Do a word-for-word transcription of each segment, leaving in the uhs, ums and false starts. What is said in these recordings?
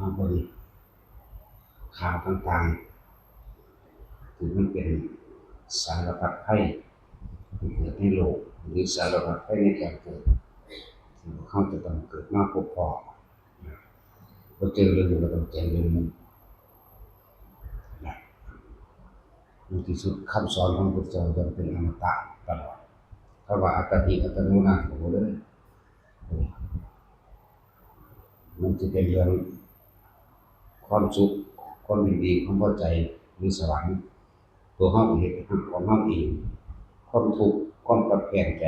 บางคน ข่าวต่างๆที่มันเป็นสารพัดภัยที่เกิดในโลก หรือสารพัดภัยในการเกิดที่พวกเขาจะต้องเกิดมาพบพ้อ พอเจอเรื่องหนึ่งก็ต้องเจอเรื่องหนึ่งนะ ในที่สุดคำสอนของพระเจ้ายังเป็นอมตะตลอด คำว่าอัตถิอัตโนนาโถเลย มันจะเป็นเรื่องความสุข ความยินดี ความพอใจ หรือสวรรค์ ตัวเฮาเองของเฮาเอง ความทุกข์ ความคับแค้นใจ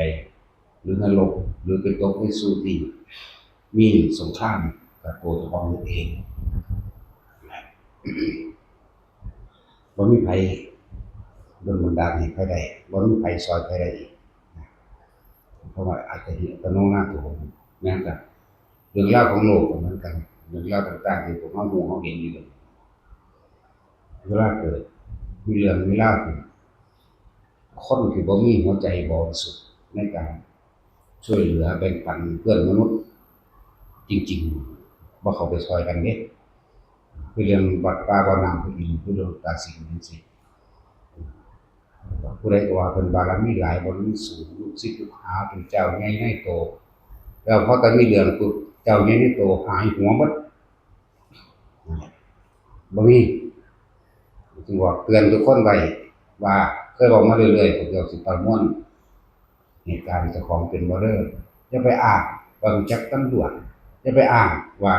หรือนรก หรือไปตกในสู่ที่มีสงครามกับตัวเจ้าของเอง บ่มีไผดลบันดาลให้ไผได้ บ่มีไผซอยไผได้อีก เพราะว่าอัตถิอัตโนนาโถ แม้แต่เรื่องราวของโลกก็เหมือนกัน เรื่องราวต่างๆที่พวกเรารู้เราเห็นอยู่ เวลาเกิด มีเรื่องมีราวขึ้น คนที่บ่มีหัวใจบริสุทธิ์ในการช่วยเหลือแบ่งปันเพื่อนมนุษย์จริงๆ บ่เข้าไปซอยกันเด้ คือเรื่องวัดป่าบ่อน้ำพุทธอินทร์ คือเรื่องตาสิงห์จังซี่ ผู้ใดก็ว่าเพิ่นบารมีหลาย บารมีสูง ลูกศิษย์ลูกหาเป็นเจ้าใหญ่ในโต แล้วพอแต่มีเรื่องปุ๊บ เจ้าใหญ่ในโตหายหัวหมด บ่มี จึงบอกเตือนทุกคนไว้ว่า เคยบอกมาเรื่อยๆ พวกเจ้าสิประมวลเหตุการณ์เจ้าของเป็นบ่เด้อ อย่าไปอ้างว่ารู้จักตำรวจ อย่าไปอ้างว่า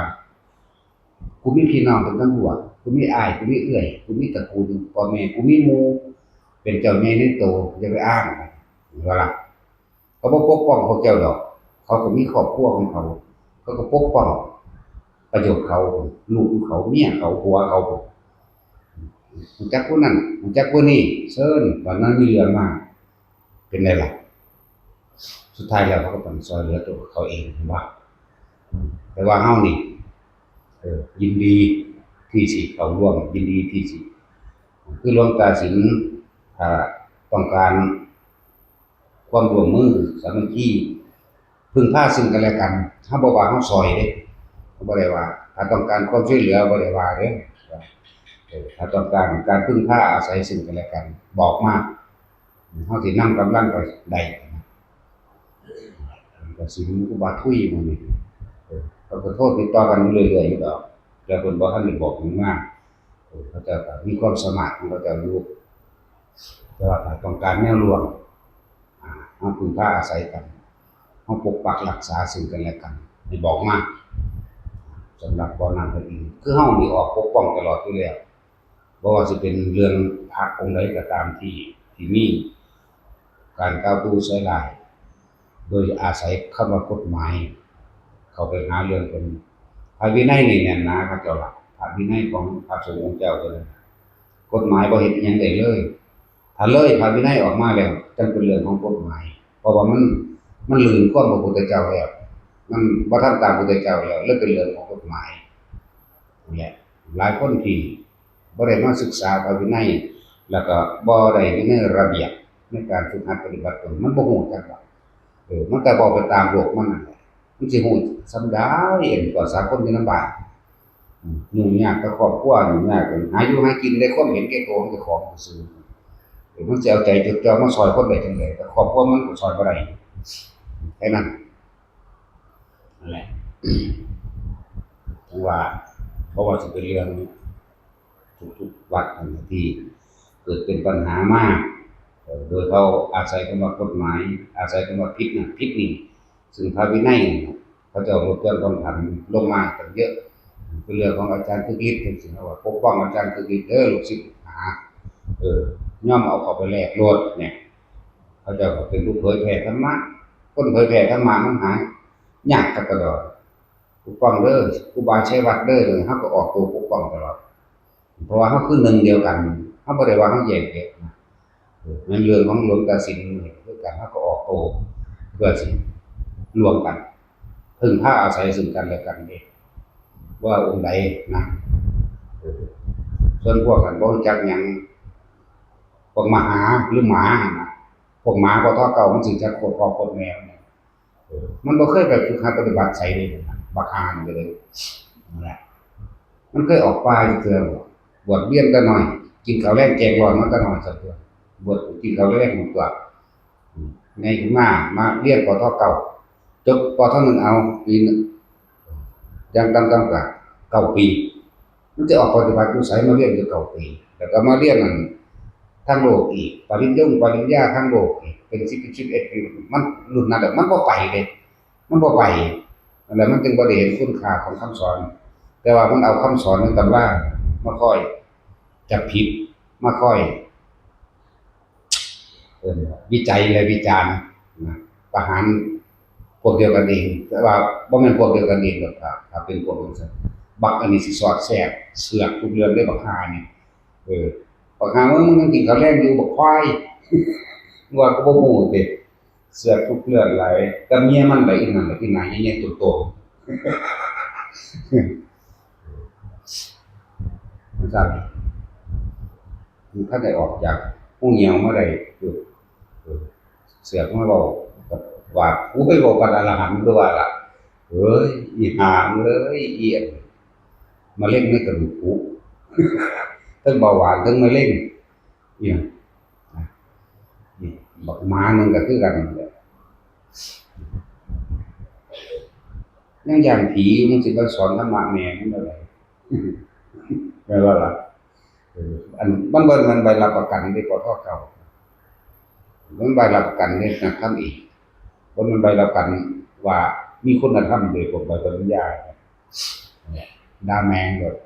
กูมีพี่น้องเป็นตำรวจ กูมีอ้าย กูมีเอื้อย กูมีตระกูล พ่อแม่ กูมีหมู่เป็นเจ้าใหญ่ในโต อย่าไปอ้าง เห็นบ่ล่ะ เขาบ่ปกป้องพวกเจ้าดอก เขาก็มีครอบครัวของเขา เขาก็ปกป้องประโยชน์เขา ลูกของเขา เมียเขา ผัวเขา รู้จักผู้นั้น รู้จักผู้นี้ เชิญ วันนั้นมีเรื่องมา เป็นไงล่ะ สุดท้ายแล้วเขาก็ต้องซอยเหลือตัวเขาเอง เห็นบ่ แต่ว่าเฮานี่ เออ ยินดีที่สิเข้าร่วม ยินดีที่สิ คือหลวงตาสิงห์ ถ้าต้องการความร่วมมือสามัคคี พึ่งพาซึ่งกันและกัน เฮาบ่ว่าเฮาซอยเด้ เฮาบ่ได้ว่า ถ้าต้องการความช่วยเหลือ บ่ได้ว่าเด้ เออ ถ้าต้องการการพึ่งพาอาศัยซึ่งกันและกัน บอกมา เฮาสินำกำลังไปได้ ก็สิมีอุบาทุยหมู่นี้ เออ เขาก็โทรติดต่อกันอยู่เรื่อยๆอยู่ดอก แต่เพิ่นบ่ทันได้บอกหยังมา เออ เขาเจ้าก็มีความสามารถของเขาเจ้าอยู่ แต่ว่าถ้าต้องการแนวร่วม อ่า เฮาพึ่งพาอาศัยกัน เฮาปกปักรักษาซึ่งกันและกัน ให้บอกมา สำหรับบ่อน้ำพุทธอินทร์ คือเฮานี่ออกปกป้องตลอดอยู่แล้ว บ่ว่าสิเป็นเรื่องพระองค์ใดก็ตามที่ ที่มีการกล่าวดูใส่ร้าย โดยอาศัยคำว่ากฎหมาย เข้าไปหาเรื่องเพิ่น พระวินัยนี่แน่นหนาคักเจ้าล่ะ พระวินัยของพระสงฆ์องค์เจ้าเพิ่น กฎหมายบ่เฮ็ดอิหยังได้เลย ถ้าเลยพระวินัยออกมาแล้ว จั่งเป็นเรื่องของกฎหมาย เพราะว่ามัน มันลืมความพระพุทธเจ้าแล้ว มันบ่ทำตามพระพุทธเจ้าแล้ว เลยเป็นเรื่องของกฎหมาย นี่แหละ หลายคนที่บ่ได้มาศึกษาพระวินัย แล้วก็บ่ได้อยู่ในระเบียบในการฝึกหัดปฏิบัติตน มันบ่ฮู้จักดอก เออ มันก็เว้าไปตามโลกมันนั่นแหละ มันสิฮู้ส่ำใด เห็นกว่าสากลอยู่นำบ้าน อืม ยุ่งยากกับครอบครัว ยุ่งยากกัน หาอยู่หากิน ได้ความเห็นแก่ตัวของเจ้าของซื่อๆ เออ มันสิเอาใจจดจ่อมาซอยคนได้จั่งใด แต่ครอบครัวมันก็ซอยบ่ได้ แค่นั้น นั่นแหละ ถึงว่า เพราะว่าสิเป็นเรื่องทุกๆวัดนั่นแหละที่เกิดเป็นปัญหามา เอ่อ โดยเขาอาศัยคำว่ากฎหมาย อาศัยคำว่าผิดนั่นผิดนี่ ซึ่งพระวินัยเขาเจ้าลดหย่อนผ่อนผันลงมาตั้งเยอะ เป็นเรื่องของอาจารย์คึกฤทธิ์จังซี้นะ ว่าปกป้องอาจารย์คึกฤทธิ์เด้อ ลูกศิษย์ลูกหา เออ ยอมเอาเข้าไปแลกโลดเนี่ย เขาเจ้าก็เป็นผู้เผยแผ่ธรรมะ คนเผยแผ่ธรรมะมันหายากคักกะดอก ปกป้องเด้อ ครูบาชัยวัฒน์เด้อ เฮาก็ออกตัวปกป้องตลอด เพราะว่าเฮาคือหนึ่งเดียวกัน เฮาบ่ได้ว่าเฮาแยกแยะนะ เออ ในเรื่องของหลวงตาสิงห์นี่คือกัน เฮาก็ออกตัวเพื่อสิร่วมกัน พึ่งพาอาศัยซึ่งกันและกันเด้ ว่าองค์ใดนะ เออ ส่วนพวกกันบ่รู้จักหยัง พวกมหาหรือหมาหั่นน่ะ พวกหมาบ่ทอเก่า มันสิจักโคตรพ่อโคตรแม่มัน เออ มันบ่เคยไปฝึกหัดปฏิบัติไสเลยนะ บักห่านี่ก็เลย นั่นแหละ มันเคยออกป่าอยู่เทื่อบ่ บวชเรียนแต่น้อย กินข้าวแลงแกงร้อนมาแต่น้อยซั่นตั๊ว บวชกินข้าวแลงหมดตั๊ว อืม ไงขึ้นมา มาเรียน ป.ท. เก้า จบ ป.ท. หนึ่ง เอา ปีหนึ่ง อย่างต่ำๆก็เก้าปี มันจะออกปฏิบัติอยู่ไส มาเรียนอยู่เก้าปี แล้วก็มาเรียนนั่นทางโลกอีก ปริญญงปริญญาทางโลกอีก เป็นสิบ สิบเอ็ดปี มันรุ่นนั้นแหละ มันบ่ไปเลย มันบ่ไป นั่นแหละ มันจึงบ่ได้เห็นคุณค่าของคำสอน แต่ว่ามันเอาคำสอนในตำรามาคอยจับผิด มาคอย เอิ้นว่าวิจัยและวิจารณ์นะ ประหารพวกเดียวกันเอง แต่ว่าบ่แม่นพวกเดียวกันเองดอกครับ ถ้าเป็นพวกจั่งซั้น บักอันนี้สิสอดแทรก เสือกทุกเรื่องเลยบักห่านี่ เออ บักห่ามึง มึงยังกินข้าวแลงอยู่บักควาย ว่าก็บ่ฮู้ติ เสือกทุกเรื่องหลาย กับเมียมันล่ะอีนั่นล่ะ อีหน้าใหญ่ๆโตๆ มันซั่น มันทันได้ออกจากหูเหี่ยวมาได้อยู่ เออ เสือกมาเว้ากับว่า โอ้ย เว้าปานอรหันต์ตัวว่าล่ะ เอ้ย อีห่าเอ้ย อีอันมะเร็งในกระดูกผุ ทั้งเบาหวาน ทั้งมะเร็ง อีหยัง นี่ บักหมาหนึ่งก็คือกันนั่นแหละ ยังย้านผีอยู่ มึงสิมาสอนธรรมะแม่มึงเท่าใด แม่นบ่ล่ะ เออ อัน มันบ่แม่นใบรับประกันเด้ ป.ท. เก้า มันใบรับประกันเด้ นักธรรมเอก บ่แม่นใบรับประกันว่ามีคุณธรรมเด้ พวกใบปริญญาเนี่ย ด่าแม่งโลด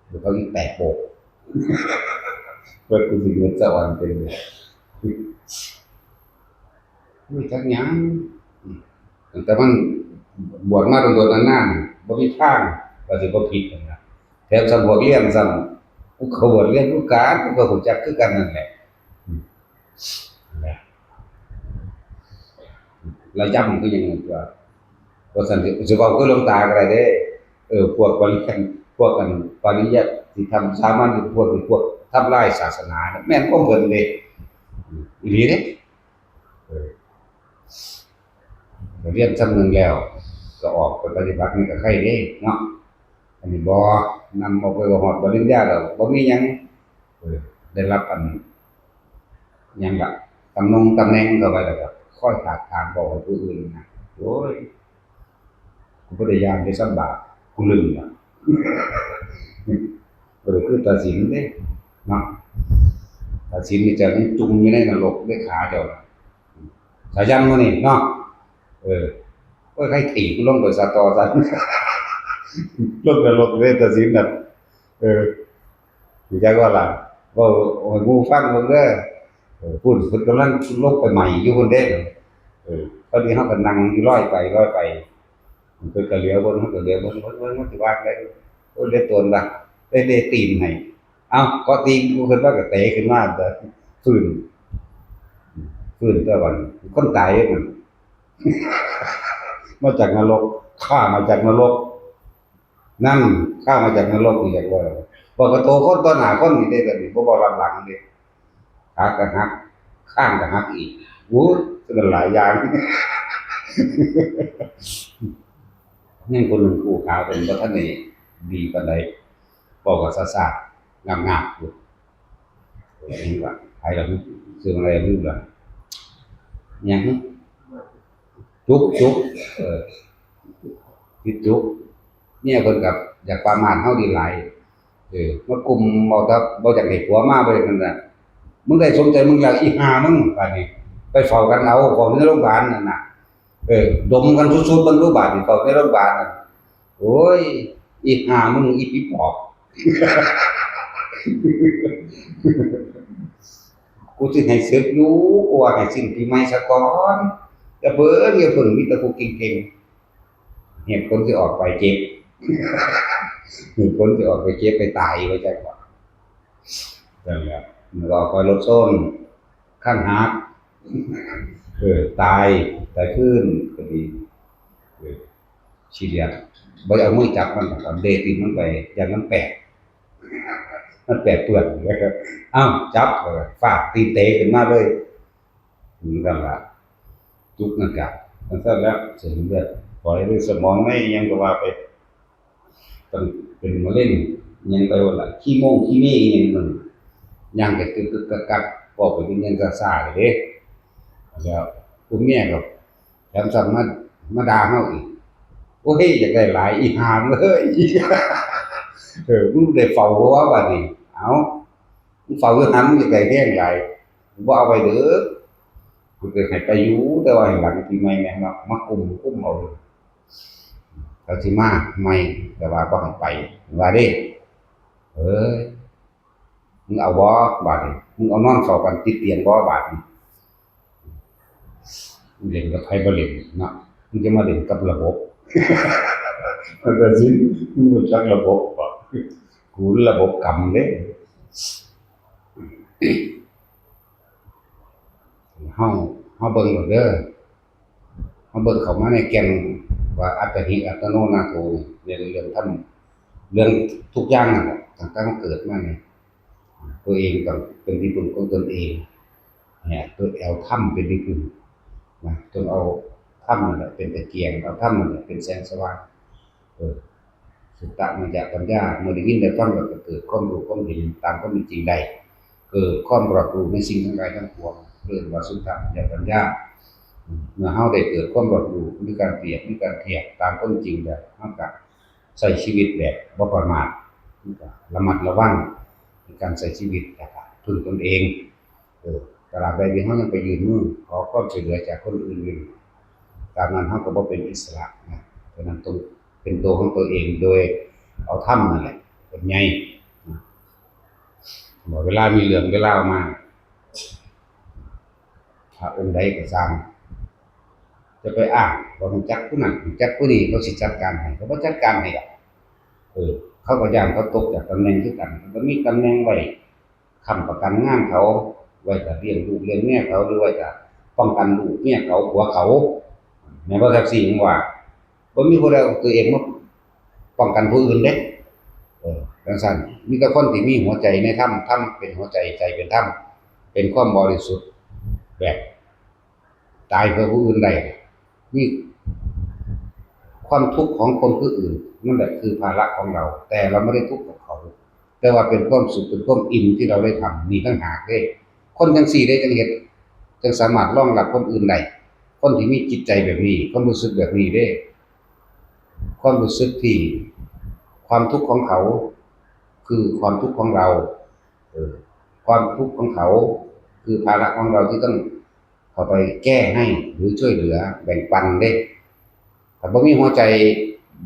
เดี๋ยวเขาอีแตกโปก เพื่อกูสิเงินสะออนเป็นเลย มีจักหยัง อืม ตั้งแต่มันบวชมาโดนๆนานๆ บ่มีทางว่าสิบ่ผิดนั่นล่ะ แถมซ้ำบวชเรียนซ้ำ กูก็บวชเรียนคือกัน กูก็รู้จักคือกันนั่นแหละ อืม นะ แล้วย้ำก็ยังไงว่า ว่าซั่นสิ สิเว้าคือหลวงตาก็ได้เด้ เออ พวกปริยัติ พวกอันปริยัติธรรมสามัญ พวกนี้ พวกทำลายศาสนานะ แม่นของเพิ่นเด้ อีหลีเด้ เออ เรียนส่ำหนึ่งแล้ว ก็ออกไปปฏิบัติมันก็ไคเด้เนาะ อันนี้บ่ นำออกไปบ่ฮอดปริญญาแล้ว บ่มีหยัง เออ ได้รับอัน หยังล่ะ ตำแหน่ง ตำแหน่งเข้าไปแล้วก็คอยถากถางบอกให้ผู้อื่นนะ โอ้ย กูบ่ได้ย้านเด้ สำบาก กูลืมล่ะ บ่ได้คือตาสินเด้ เนาะ ตาสินนี่จะจุ่มอยู่ในนรกเด้ ขาเจ้าน่ะ สายันมื้อนี้เนาะ เออ โอ้ย ใครถีบกูลงไปซะต่อซั่น ลงนรกเด้ ตาสินน่ะ เออ รู้จักบ่ล่ะ เว้าให้หมู่ฟังเบิ่งเด้อ เออ พุ้น เพิ่นกำลังลงไปใหม่อยู่พุ้นเด้ เออ พอดีเฮาก็นั่งอยู่ลอยไปลอยไป เพิ่นก็เหลียวเบิ่ง เฮาก็เหลียวเบิ่ง เบิ่ง เบิ่ง มันสิว่าจั่งใด โอ้ย เหลือตนว่ะ ได้ ได้ตีนให้ เอ้า เกาะตีนกูขึ้นมาก็เตะขึ้นมา แต่ฟื้น ฟื้นแต่วัน คนตายเด้มัน มาจากนรก ข้ามาจากนรก นั่น ข้ามาจากนรกนี่อยากว่า บอกกับโตคนต่อหน้าคนนี่ได้แบบนี้ บ่บอกรับหลังเด้ ขาก็หัก ข้างก็หักอีก โอ้ย เป็นหลายอย่าง ยังคนหนึ่งคู่ขาเป็นบ่ทันได้ดีปานใด บอกกับซ่าๆ งามๆ อยู่ นี่ว่า ไผล่ะ ชื่ออะไรลืมละ หยัง จุก จุก เออ ติดจุก เมียเพิ่นก็อยากปรามาสเฮาดีหลาย เออ มากุมเอาแต่บ่อยากให้ผัวมา บ่อยากนั่นน่ะ มึงได้สมใจมึงแล้ว อีห่ามึง บาดนี้ ไปเฝ้ากันเอา เฝ้าในโรงพยาบาลนั่นน่ะ เออ ดมกันสุดๆ เบิ่งดู บาดนี้ เฝ้าในโรงพยาบาลน่ะ โอ้ย อีห่ามึง อีผีปอบ กูสิให้เสร็จอยู่ กูว่าให้สิ้นปีใหม่ซะก่อน อย่าเพิ่ง อย่าเพิ่ง มีแต่ผู้เก่งๆ เหตุผลที่ออกไปเจ็บ เหตุผลที่ออกไปเจ็บไปตาย ว่าจั่งว่า นั่นแหละ มันก็คอยลดโซน ข้างหัก เออ ตาย ตายขึ้นก็ดี เออ ซีเรียส บ่ได้เอามือจับมันหรอก เอาเดตีนมันไป ย่านมันแปด มันแปดเปื้อน อ้าว จับ เออ ฟาดตีนเตะขึ้นมาเลย นี่นั่นล่ะ จุกนั่นกะ มันซั่นแล้ว เส้นเลือดฝอยหรือสมองในอิหยังก็ว่าไป ต้องเป็นมะเร็ง หยังไปว่าล่ะ ขี้โมงขี้เมอีหยังนั่น ย่างไปกึกกึกกักกัก บอกไปเป็นเงินซาๆเลยเด้ แล้วผู้เมียก็แถมซ้ำมา มาด่าเฮาอีก โอ้ย อยากได้หลาย อีห่ามึงเอ้ย เออ มึงได้เฝ้าหัวบัดนี้ เอ้า มึงเฝ้าอยู่หั้น มึงอยากได้แฮงหลาย กูบ่เอาไปเด้อ กูจะให้ไปอยู่ แต่ว่าให้หลังปีใหม่แม่นเนาะ มากุม กุมเอา เขาสิมาใหม่ แต่ว่าบ่ให้ไป ว่าเด้ เอ้ย มึงเอาบ่ บาดนี้ มึงเอานอนเฝ้ากันติดเตียงบ่ บาดนี้ มึงเล่นกับไผบ่เล่นเนาะ มึงจะมาเล่นกับระบบ มันก็สิ มึงรู้จักระบบบ่ กูระบบกรรมเด้ เฮา เฮาเบิ่งโลดเด้อ เฮาเบิ่งเข้ามาในแก่นว่าอัตถิอัตโนนาโถนี่ เรื่อง เรื่องธรรม เรื่องทุกอย่างนั่นแหละ ตั้งแต่เฮาเกิดมานี่ ตัวเองต้องเป็นที่พึ่งของตนเอง เนี่ย ตัวเอาธรรมเป็นที่พึ่งนะ จงเอาธรรมนั่นแหละเป็นตะเกียง เอาธรรมนั่นแหละเป็นแสงสว่าง เออ สุตตะมัญจะปัญญา เมื่อได้ยินได้ฟังแล้วก็เกิดความรู้ความเห็นตามความเป็นจริงได้ เกิดความรอบรู้ในสิ่งทั้งหลายทั้งปวง เรียกว่าสุตตะมัญจะปัญญา เมื่อเฮาได้เกิดความรอบรู้ มีการเปรียบ มีการเทียบตามความจริงแล้ว เฮาก็ใช้ชีวิตแบบบ่ประมาท มันก็ระมัดระวังในการใช้ชีวิต แล้วก็พึ่งตนเอง เออ ตราบใดที่เฮายังไปยื่นมือขอความช่วยเหลือจากคนอื่นอยู่ ตราบนั้นเฮาก็บ่เป็นอิสระนะ เพราะฉะนั้นต้องเป็นตัวของตัวเองโดยเอาธรรมนั่นแหละเป็นใหญ่นะ บอกเวลามีเรื่องเวลามา พระองค์ใดก็ซ่าง จะไปอ้างว่ารู้จักผู้นั้น รู้จักผู้นี้ เขาสิจัดการให้ เขาบ่จัดการให้ดอก เออ เขาก็ย้านเขาตกจากตำแหน่งคือกัน เขาก็มีตำแหน่งไว้ ค้ำประกันงานเขา ไว้จะเลี้ยงลูกเลี้ยงเมียเขา หรือไว้จะป้องกันลูกเมียเขา ผัวเขา แม่นบ่ แท็กซี่ ผมว่า บ่มีผู้ใดเอาตัวเองมาป้องกันผู้อื่นเด้ เออ จังซั่น มีแต่คนที่มีหัวใจในธรรม ธรรมเป็นหัวใจ ใจเป็นธรรม เป็นความบริสุทธิ์ แบบตายเพื่อผู้อื่นได้ นี่ ความทุกข์ของคนผู้อื่น นั่นแหละคือภาระของเรา แต่เราไม่ได้ทุกข์กับเขา แต่ว่าเป็นความสุข เป็นความอิ่มที่เราได้ทำ นี่ต่างหากเด้ คนจังซี่เด้จังเฮ็ด จังสามารถรองรับคนอื่นได้ คนที่มีจิตใจแบบนี้ ความรู้สึกแบบนี้เด้ ความรู้สึกที่ ความทุกข์ของเขา คือความทุกข์ของเรา เออ ความทุกข์ของเขา คือภาระของเราที่ต้องเข้าไปแก้ให้ หรือช่วยเหลือแบ่งปันเด้ ถ้าบ่มีหัวใจ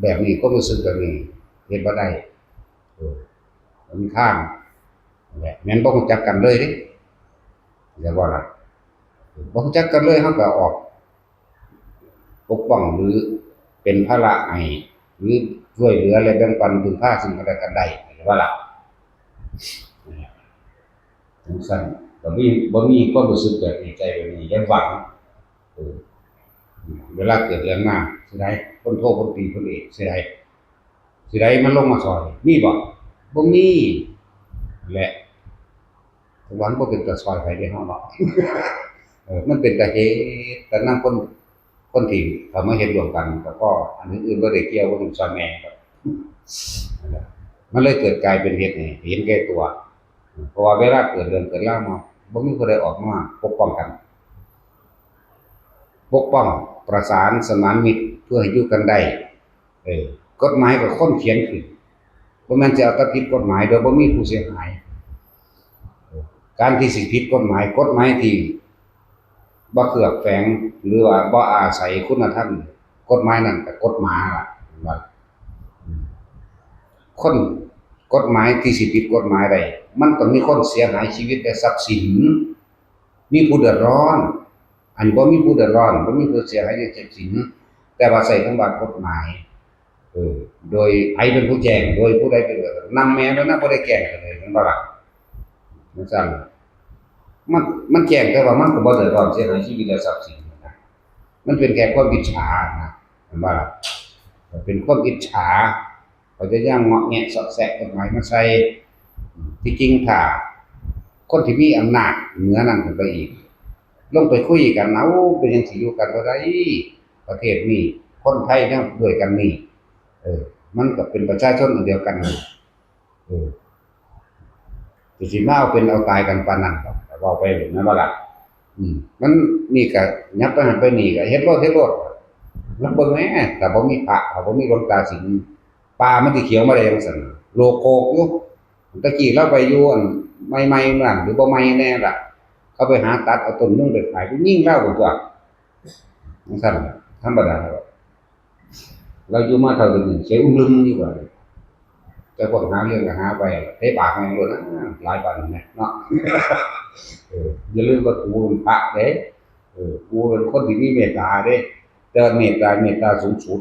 แบบนี้ ความรู้สึกแบบนี้ เฮ็ดบ่ได้ เออ บ่มีทาง นั่นแหละ แม่นบ่รู้จักกันเลยเด้ เรียกว่าล่ะ บ่รู้จักกันเลย เฮาก็ออก ปกป้องหรือเป็นภาระให้ หรือช่วยเหลือและแบ่งปันพึ่งพาซึ่งกันและกันได้ เห็นบ่ล่ะ จังซั่น ก็มี บ่มีความรู้สึกแบบนี้ ใจแบบนี้ อย่าหวัง เออ เวลาเกิดเรื่องมา สิได้คนโท คนตรี คนเอก สิได้ สิได้มันลงมาซอย มีบ่ บ่มี และ หวังบ่เป็นตาซอยไผเด้เฮาเนาะ เออ มันเป็นตาเฮ็ด แต่นำคน คนที่เขามาเฮ็ดร่วมกัน ก็พอ อันอื่นๆบ่ได้เกี่ยว บ่ต้องซอยแม่ดอก มันเลยเกิดกลายเป็นเฮ็ดให้เห็นแก่ตัว เพราะว่าเวลาเกิดเรื่องเกิดราวมา บ่มีผู้ใดออกมาปกป้องกัน ปกป้อง ประสานสมานมิตร เพื่อให้อยู่กันได้ เออ กฎหมายก็คนเขียนขึ้น บ่แม่นสิเอาแต่ผิดกฎหมายโดยบ่มีผู้เสียหาย เออ การที่สิผิดกฎหมาย กฎหมายที่บ่เคลือบแฝง หรือว่าบ่อาศัยคุณธรรม กฎหมายนั่นก็กฎหมาล่ะ ว่า คน กฎหมายที่สิผิดกฎหมายได้ มันต้องมีคนเสียหายชีวิตและทรัพย์สิน มีผู้เดือดร้อน อันนี้บ่มีผู้เดือดร้อน บ่มีผู้เสียหายในทรัพย์สิน แต่ว่าใช้คำว่ากฎหมาย เออ โดยไผเป็นผู้แจ้ง โดยผู้ใดเป็น นำแม่แล้วนำบ่ได้แจ้งกันเลย แม่นบ่ล่ะ จังซั่น มัน มันแจ้งแต่ว่ามันก็บ่เดือดร้อนเสียหายชีวิตและทรัพย์สินนะ มันเป็นแค่ความอิจฉานะ แม่นบ่ล่ะ เป็นความอิจฉา เขาจะย่างเงาะแงะเสาะแสะกฎหมายมาใส่ ที่จริงถ้าคนที่มีอำนาจเหนือนั้นขึ้นไปอีก ลงไปคุยกัน เอ้า เป็นหยังสิอยู่กันบ่ได้ ประเทศนี้ คนไทยเนี่ยด้วยกันนี่ เออ มันก็เป็นประชาชนอันเดียวกันนี่ เออ สิสิมาเอาเป็นเอาตายกันปานนั้นดอก เว้าไปแม่นบ่ล่ะ อืม มันนี่ก็ยับไปหั่นไปนี่ก็เฮ็ดโลด เฮ็ดโลด ลองเบิ่งแหม ถ้าบ่มีพระ ถ้าบ่มีหลวงตาสิงห์ ป่ามันสิเขียวมาได้จั่งซั่น โลกโคกอยู่ ตะกี้ลาวไปอยู่อันใหม่ๆนั่น หรือบ่ใหม่แน่ล่ะ เขาไปหาตัดเอาต้นนึงไปขาย ไปยิงลาวพุ้นตั่ว จั่งซั่นล่ะ ธรรมดา ลาวอยู่มาเท่าเดี๋ยวนี้ เขียวอึมลึมอยู่ว่า แต่พวกหาเรื่องก็หาไป เตะปากแม่งโลดนะ หลายปานนั้นนะเนาะ เออ อย่าลืมว่ากูเป็นพระเด้ เออ กูเป็นคนที่มีเมตตาเด้ แต่ว่าเมตตา เมตตาสูงสุด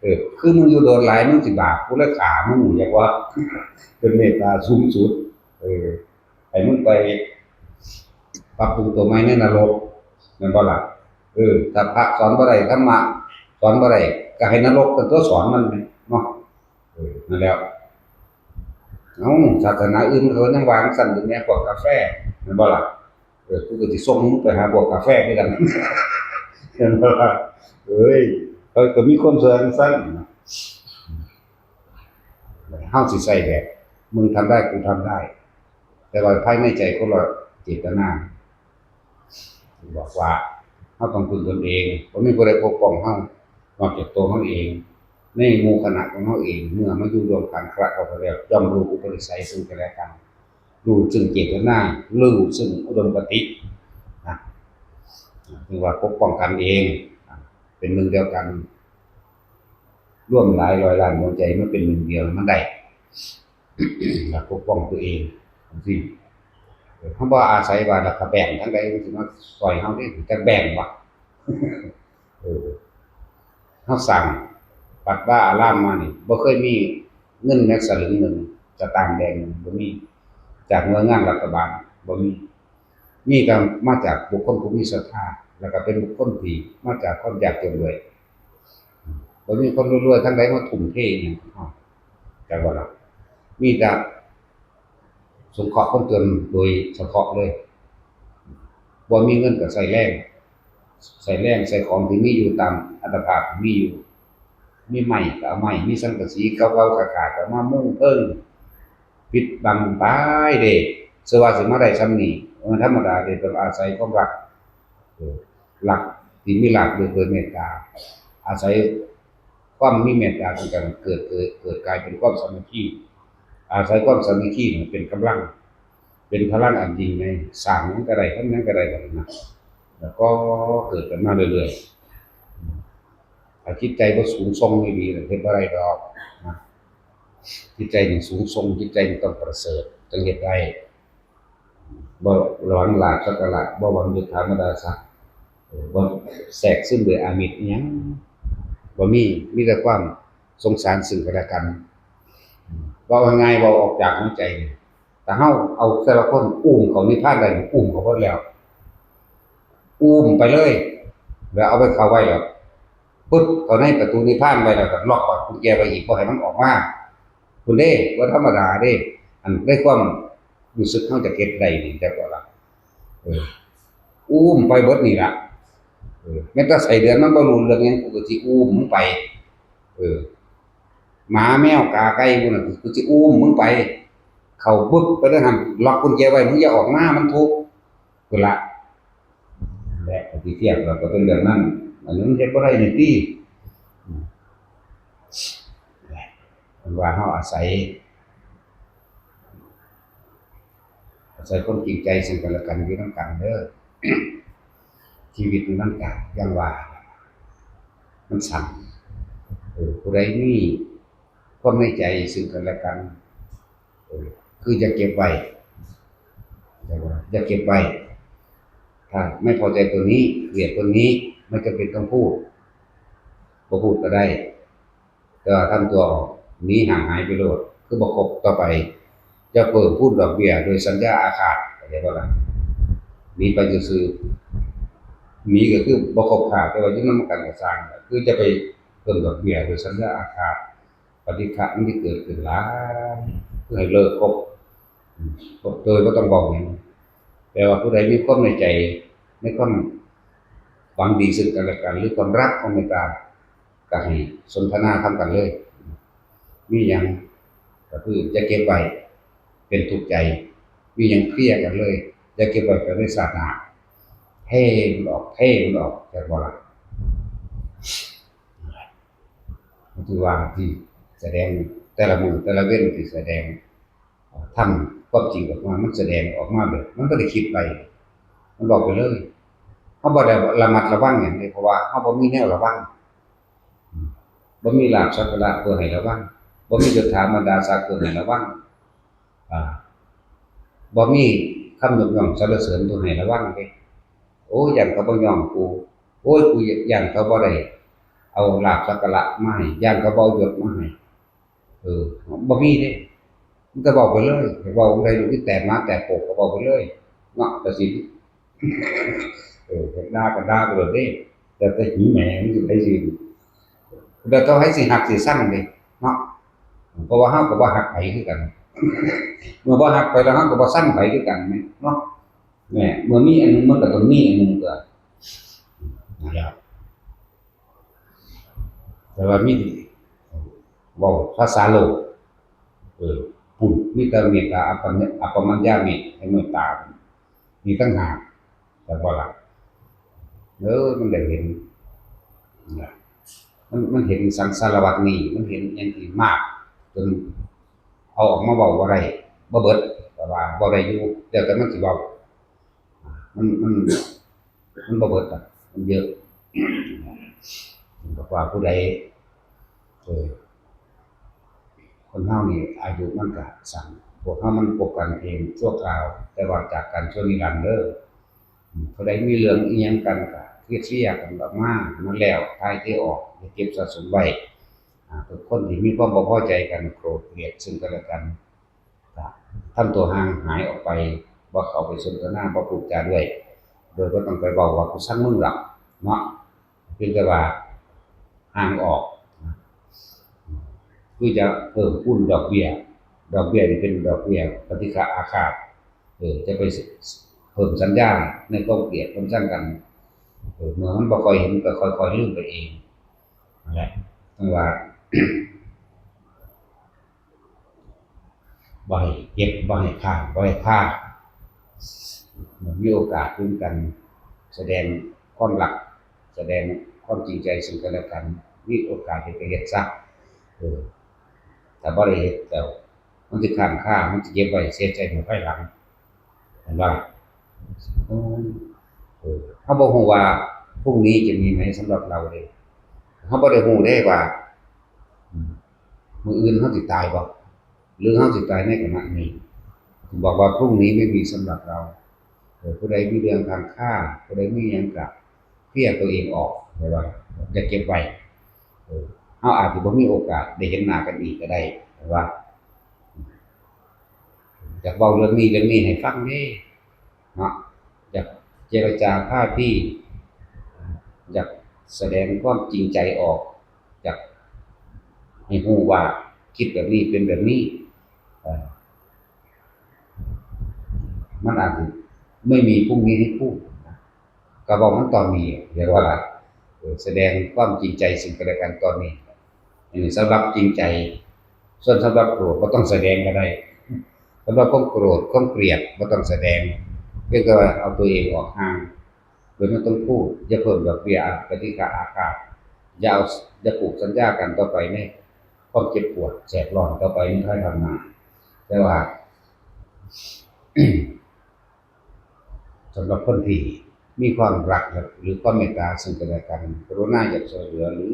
เออ คือมึงอยู่โดนหลาย มึงสิบาป กูเลยฆ่ามึง อยากว่า เป็นเมตตาสูงสุด เออ ให้มึงไปปรับปรุงตัวใหม่ในนรก แม่นบ่ล่ะ เออ ถ้าพระสอนบ่ได้ ธรรมะสอนบ่ได้ ก็ให้นรกเป็นตัวสอนมันเนาะ เออ นั่นแหละ เอ้า ศาสนาอื่นเขายังว่าจั่งซั่นอยู่แหม พวกกาแฟ แม่นบ่ล่ะ เออ กูก็สิส่งมึงไปหาพวกกาแฟคือกัน แม่นบ่ล่ะ เอ้ย เขาก็มีความเชื่อจั่งซั่นนะ เฮาสิใส่แบบ มึงทำได้ กูทำได้ แต่ว่าภายในใจคนละเจตนา บอกว่า เฮาต้องพึ่งตนเอง บ่มีผู้ใดปกป้องเฮา นอกจากตัวเฮาเอง ในหมู่คณะของเฮาเอง เมื่อมาอยู่ร่วมกันคละเข้าไปแล้ว ย่อมรู้อุปนิสัยซึ่งกันและกัน รู้ซึ่งเจตนา รู้ซึ่งอุดมคติ นะ ถึงว่าปกป้องกันเอง เป็นหนึ่งเดียวกัน ร่วมหลายร้อยล้านดวงใจมาเป็นหนึ่งเดียว มันได้ หลักปกป้องตัวเอง จั่งซี้ เฮาบ่อาศัยว่าหลักกะแบ่งทางใดมันสิมาซ่อยเฮาเด้ จักแบ่งบ่ เออ เฮาสร้างวัดวาอารามมานี่ บ่เคยมีเงินแม้สลึงหนึ่ง สตางค์แดงหนึ่ง บ่มี จากหน่วยงานรัฐบาล บ่มี มีแต่มาจากบุคคลผู้มีศรัทธา แล้วก็เป็นบุคคลที่มาจากความยากจนด้วย บ่มีคนรวยๆทางใดมาทุ่มเทอิหยังกับเฮา จักว่าล่ะ มีแต่สงเคราะห์คนจนโดยเฉพาะเลย บ่มีเงินก็ใช้แรง ใช้แรง ใช้ของที่มีอยู่ตามอัตภาพที่มีอยู่ มีไม้ก็เอาไม้ มีสังกะสีเก่าๆขาดๆก็มามุงเพิง ปิดบังไปเด้ เชื่อว่าสิมาได้ส่ำนี้ บ่ธรรมดาเด้ ต้องอาศัยความรัก เออ รักที่มีรากลึกโดยเมตตา อาศัยความมีเมตตาซึ่งกัน เกิด เกิด เกิดกลายเป็นความสามัคคี อาศัยความสามัคคีนี่เป็นกำลัง เป็นพลังอันยิ่งใหญ่ สร้างหยังก็ได้ ทำหยังก็ได้นะ แล้วก็เกิดกันมาเรื่อยๆ ถ้าจิตใจบ่สูงส่งอีหลีน่ะ เฮ็ดบ่ได้ดอกนะ จิตใจนี่สูงส่ง จิตใจนี่ต้องประเสริฐ จั่งเฮ็ดได้ บ่หวังลาภสักการะ บ่หวังยศถาบรรดาศักดิ์ เออ บ่แทรกซึมด้วยอามิสอิหยัง บ่มี มีแต่ความสงสารซึ่งกันและกัน เว้าง่ายๆ เว้าออกจากหัวใจ ถ้าเฮาเอาแต่ละคนอุ้มเข้านิพพานได้นี่ อุ้มเข้าเบิดแล้ว อุ้มไปเลย แล้วเอาไปเข้าไว้แล้ว ปึ๊บ เข้าในประตูนิพพานไว้แล้วก็ล็อกกุญแจไว้อีก บ่ให้มันออกมา พุ้นเด้ บ่ธรรมดาเด้ อันในความรู้สึกเฮาจะเก็บได้นี่ จักว่าล่ะ เออ อุ้มไปเบิดนี่ล่ะ เออ แม้แต่ไส้เดือนมันบ่รู้เรื่องหยัง กูก็สิอุ้มมึงไป เออ หมาแมวกาไก่พวกนั้น กูสิอุ้มมึงไป เข้าบึกไปเด้อหั่น ล็อกกุญแจไว้ มึงอย่าออกมา มันทุกข์ พุ้นละ และที่เทียบเราก็เป็นเรื่องนั้น อันนี้มันเฮ็ดบ่ได้นี่ติ อืม มันว่าเฮาอาศัย อาศัยความจริงใจซึ่งกันและกันอยู่นำกันเด้อ ชีวิตนี่มันก็อย่างว่า มันสั้น เออ ผู้ใดมีความในใจซึ่งกันและกัน เออ คืออย่าเก็บไว้ อย่าเก็บไว้ ถ้าไม่พอใจตัวนี้ เกลียดตัวนี้ ไม่จำเป็นต้องพูด บ่พูดก็ได้ แต่ว่าทำตัวออก หนีห่างหายไปโลด คือบ่คบต่อไป จะเพิ่มพูนดอกเบี้ยโดยสัญญาอาฆาต เข้าใจบ่ล่ะ หนีไปซื่อๆ หนีก็คือบ่คบค้า แต่ว่าอยู่นำกันก็ซ่าง คือจะไปเพิ่มดอกเบี้ยโดยสัญญาอาฆาต ปฏิฆะมันสิเกิดขึ้นหลาย คือให้เลิกคบ อืม โดยบ่ต้องเว้าหยัง แต่ว่าผู้ใดมีความในใจ ในความหวังดีซึ่งกันและกัน หรือความรัก ความเมตตา ก็ให้สนทนาธรรมกันเลย มีหยัง ก็คืออย่าเก็บไว้เป็นทุกข์ใจ มีหยังเคลียร์กันเลย อย่าเก็บไว้เป็นเรื่องสาหน้า เทมันออก เทมันออก จักบ่ล่ะ มันคือว่าที่แสดงแต่ละมื้อแต่ละเว็นที่แสดง ทำความจริงออกมา มันแสดงออกมาแบบ มันบ่ได้คิดไป มันบอกไปเลย เฮาบ่ได้ระมัดระวังหยังเลย เพราะว่าเฮาบ่มีแนวระวัง อืม บ่มีลาภสักการะเพื่อให้ระวัง บ่มียศถาบรรดาศักดิ์เพื่อให้ระวัง อ่า บ่มีคำยกย่องสรรเสริญเพื่อให้ระวังเด้ โอ้ย ย้านเขาบ่ยอมกู โอ้ย กูย้านเขาบ่ได้เอาลาภสักการะมาให้ ย้านเขาบ่เอายศมาให้ เออ บ่มีเด้ มันก็เว้าไปเลย เว้าได้ลูกที่แตกหมาแตกโปกก็เว้าไปเลย เนาะ แต่สิ เออ ด่าก็ด่าไปเลยเด้ แต่แต่หิวแหมมันสิไปสิ แล้วต้องให้สิหักสิซังเด้ เนาะ เพราะว่าเฮาก็บ่ฮักไผคือกัน เมื่อบ่ฮักไผแล้วเฮาก็บ่ซังไผคือกันแหม เนาะ เนี่ย เมื่อมีอันหนึ่งมันก็ต้องมีอันหนึ่งตัว นะครับ แต่ว่ามี เว้าภาษาโลก เออ ปุ้น มีแต่เมตตา อัปปะ อัปปมัญญาเมต ให้เมตตา มีต่างหาก แต่บ่ล่ะ เออ มันได้เห็น นะ มัน มันเห็นสังสารวัฏนี่ มันเห็นอย่างที่มาก จนเอาออกมาเว้าบ่ได้ บ่เบิด แต่ว่าเว้าได้อยู่ แล้วแต่มันสิเว้า มัน มัน มันบ่เบิดอะ มันเยอะ บอกว่าผู้ใด เออ คนเฮานี่อายุมันก็สั้น พวกเฮามันพบกันเพียงชั่วคราว แต่ว่าจากกันชั่วนิรันดร์เด้อ อืม ผู้ใดมีเรื่องอิหยังกันก็เคลียร์ๆกันออกมา ให้มันแล้ว ถ่ายเทออก อย่าเก็บสะสมไว้ อ่า เป็นคนที่มีความบ่พอใจกัน โกรธเกลียดซึ่งกันและกัน ก็ทำตัวห่างหายออกไป บ่เข้าไปสนทนา บ่พูดจาด้วย โดยบ่ต้องไปเว้าว่ากูซังมึงดอก เนาะ เพียงแต่ว่าห่างออก คือจะเพิ่มพูนดอกเบี้ย ดอกเบี้ยนี่เป็นดอกเบี้ยปฏิฆะอาฆาต เออ จะไปเพิ่มสัญญาในความเกลียดความชังกัน เออ เมื่อมันบ่ค่อยเห็นก็ค่อยๆลืมไปเอง นั่นแหละ ต้องว่า บ่ให้เก็บ บ่ให้ค้าง บ่ให้คา มีโอกาสร่วมกัน แสดงความรัก แสดงความจริงใจซึ่งกันและกัน มีโอกาสเฮ็ดก็เฮ็ดซะ เออ ถ้าบ่ได้เฮ็ดแล้ว มันสิค้างคา มันสิเก็บไว้เสียใจในภายหลัง เห็นบ่ล่ะ โอ้ย เออ เฮาบ่ฮู้ว่าพรุ่งนี้จะมีไหมสำหรับเราเด้ เฮาบ่ได้ฮู้เด้ว่า อืม มื้ออื่นเฮาสิตายบ่ หรือเฮาสิตายในขณะนี้ บอกว่าพรุ่งนี้ไม่มีสำหรับเรา เออ ผู้ใดมีเรื่องค้างคา ผู้ใดมีหยังก็เคลียร์ตัวเองออก เห็นบ่ล่ะ อย่าเก็บไว้ เออ เฮาอาจสิบ่มีโอกาสได้เห็นหน้ากันอีกก็ได้ เห็นบ่ล่ะ อยากเว้าเรื่องนี้เรื่องนี้ให้ฟังเด้ เนาะ อยากเจรจาพาที อยากแสดงความจริงใจออก อยากให้ฮู้ว่าคิดแบบนี้เป็นแบบนี้ เอ่อ มันอาจจะไม่มีพรุ่งนี้ให้พูดนะ ก็เว้ามันตอนนี้ เห็นบ่ล่ะ เออ แสดงความจริงใจซึ่งกันและกันตอนนี้ อันนี้สำหรับจริงใจ ส่วนสำหรับโกรธบ่ต้องแสดงก็ได้ สำหรับความโกรธความเกลียดบ่ต้องแสดง เพียงแต่ว่าเอาตัวเองออกห่าง โดยไม่ต้องพูด อย่าเพิ่มดอกเบี้ยปฏิฆะอาฆาต อย่าเอา อย่าผูกสัญญากันต่อไปในความเจ็บปวดแสบร้อนต่อไปในภายภาคหน้า แต่ว่า สำหรับคนที่มีความรักหรือความเมตตาซึ่งกันและกัน กรุณาอยากช่วยเหลือ หรือ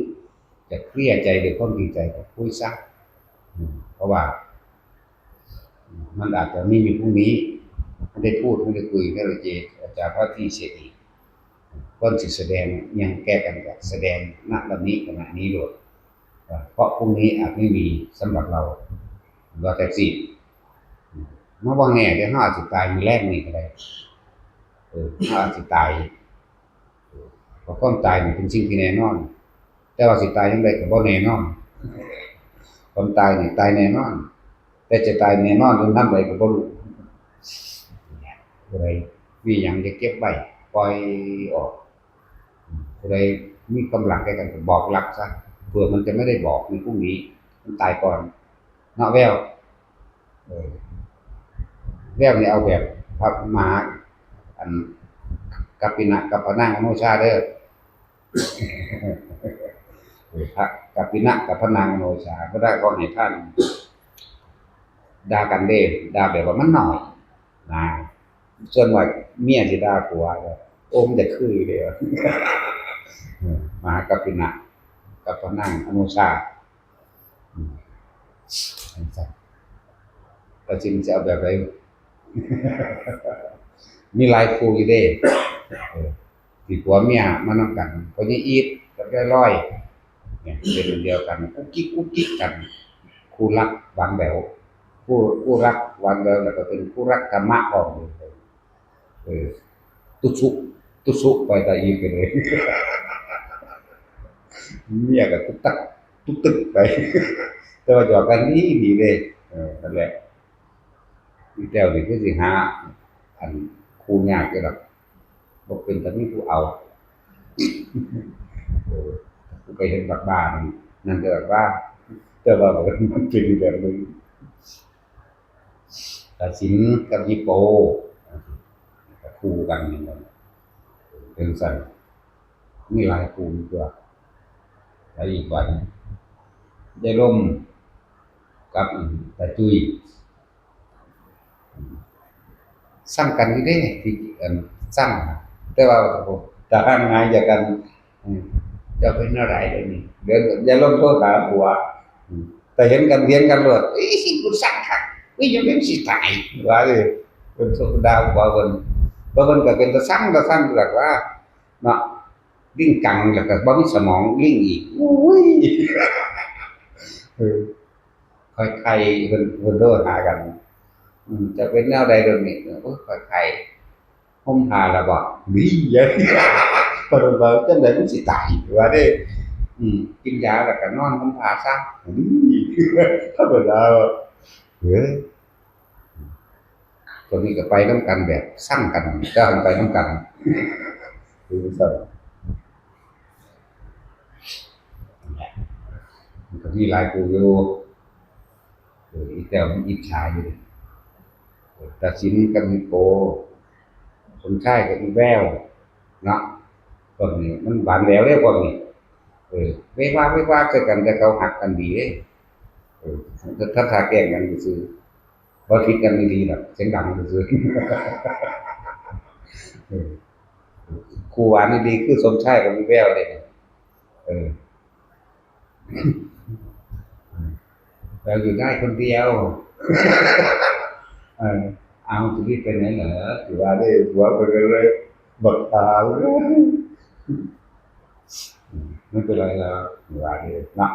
อยากเคลียร์ใจด้วยความจริงใจก็คุยซะ อืม เพราะว่า อืม มันอาจจะไม่มีพรุ่งนี้ ไม่ได้พูด ไม่ได้คุย ไม่ได้เจรจาพาทีเสียอีก ควรสิแสดงหยังแก่กันก็แสดง ณ บัดนี้ ขณะนี้โลด เพราะพรุ่งนี้อาจไม่มีสำหรับเรา ว่าจั่งซี้ มาบ่แน่เด้ เฮาอาจสิตายมื้อแลงนี้ก็ได้ เออ เฮาอาจสิตาย เพราะความตายนี่เป็นสิ่งที่แน่นอน แต่ว่าสิตายยามใดก็บ่แน่นอน ความตายนี่ตายแน่นอน แต่จะตายแน่นอนจนยามใดก็บ่รู้ ผู้ใดมีหยังจะเก็บไว้ ปล่อยออก ผู้ใดมีความรักแก่กันก็บอกรักซะ เผื่อมันจะไม่ได้บอกในพรุ่งนี้ มันตายก่อน เนาะแวว แล้วนี่เอาแบบพระมหา อัน กัปปินะ กัปปะนัง อโนชาเด้อ พระกัปปินะ กัปปะนัง อโนชา ก็ได้ก็ให้ท่านด่ากันเด้ ด่าแบบว่ามันหน่อยนะ ส่วนว่าเมียสิด่าผัวก็ โอ้มจะคือเด้อ มหากัปปินะ กัปปะนัง อโนชา อืม ก็สิจะเอาแบบไหน มีหลายคู่อยู่เด้ เออ ที่ผัวเมียมานำกัน พ่อใหญ่อีทกับยายลอย เนี่ย เป็นอันเดียวกัน กุ๊กกิ๊กกุ๊กกิ๊กกัน คู่รักหวานแหวว คู่ คู่รักหวานแหวว แล้วก็เป็นคู่รักธรรมะพร้อม เออ ตุ๊สุ ตุ๊สุไปตาอีทไปเลย เมียก็ตุ๊กตัก ตุ๊กตึกไป แต่ว่าหยอกกันดีดีเลย เออ นั่นแหละ อีแต้วนี่คือสิหา อัน คู่ยากอยู่ดอก บ่เป็นตามีผู้เอา เออ กูก็เห็นบักบ้านั่น นั่นก็บักบ้า แต่ว่ามันเป็นอีกแบบหนึ่ง กสิณกับฮิปโป ก็คู่กันนี่มันเป็นสั่น มีหลายคู่ตัว แล้วอีกวัน ยายลม กับตาจุ้ย สั่งกันอยู่เด้ ที่ อัน สั่ง แต่ว่าถ้าห่างหายจากกัน อืม เจ้าเป็นอะไรเดี๋ยวนี้ เดี๋ยวอย่าลงโทษหาผัว อืม แต่เห็นกันเถียงกันโลด อี๋ กูสั่งคัก อี๋ ยังเป็นสิตาย ว่าเลย เป็นโทษด่าผัวเพิ่น เพราะเพิ่นก็เป็นตาสั่ง ตาสั่ง หลักว่า เนาะ ลิงกัง แล้วก็บ่มีสมองลิงอีก อุ้ย เออ ค่อยไข่เพิ่น เพิ่นโทรหากัน อืม จะเป็นแนวใดเดี๋ยวนี้ โอ้ย ค่อยไข่ ห่มผ้าแล้วบ่ ดี เพิ่นว่า จั่งใดมันสิตาย ว่าเด้ อืม กินยาแล้วก็นอนห่มผ้าซะ ดี ธรรมดา เฮ้ย ตัวนี้ก็ไปนำกันแบบสั่งกัน แต่หั้นไปนำกัน คือซั่น มันก็มีหลายคู่อยู่ เออ อีแต้วมันอิจฉาอยู่เด้ เออ กสิณกับฮิปโป สมชายกับอีแวว เนาะ พวกนี้มันหวานแหววเด้พวกนี้ เออ เววา เววาคือกัน แต่เขาฮักกันดีเด้ เออ ถ้า ถ้าแกล้งกันซื่อ บ่ผิดกันอีหลีดอก เสียงดังซื่อๆ เออ คู่หวานอีหลีคือสมชายกับอีแววเด้ เออ เราอยู่ได้คนเดียว เออ เอา จะรีบไปไหนเหรอ อยู่ว่าได้ ผัวไปเลย บักตาเอ้ย อืม ไม่เป็นไรแล้ว อยู่ว่าได้ นะ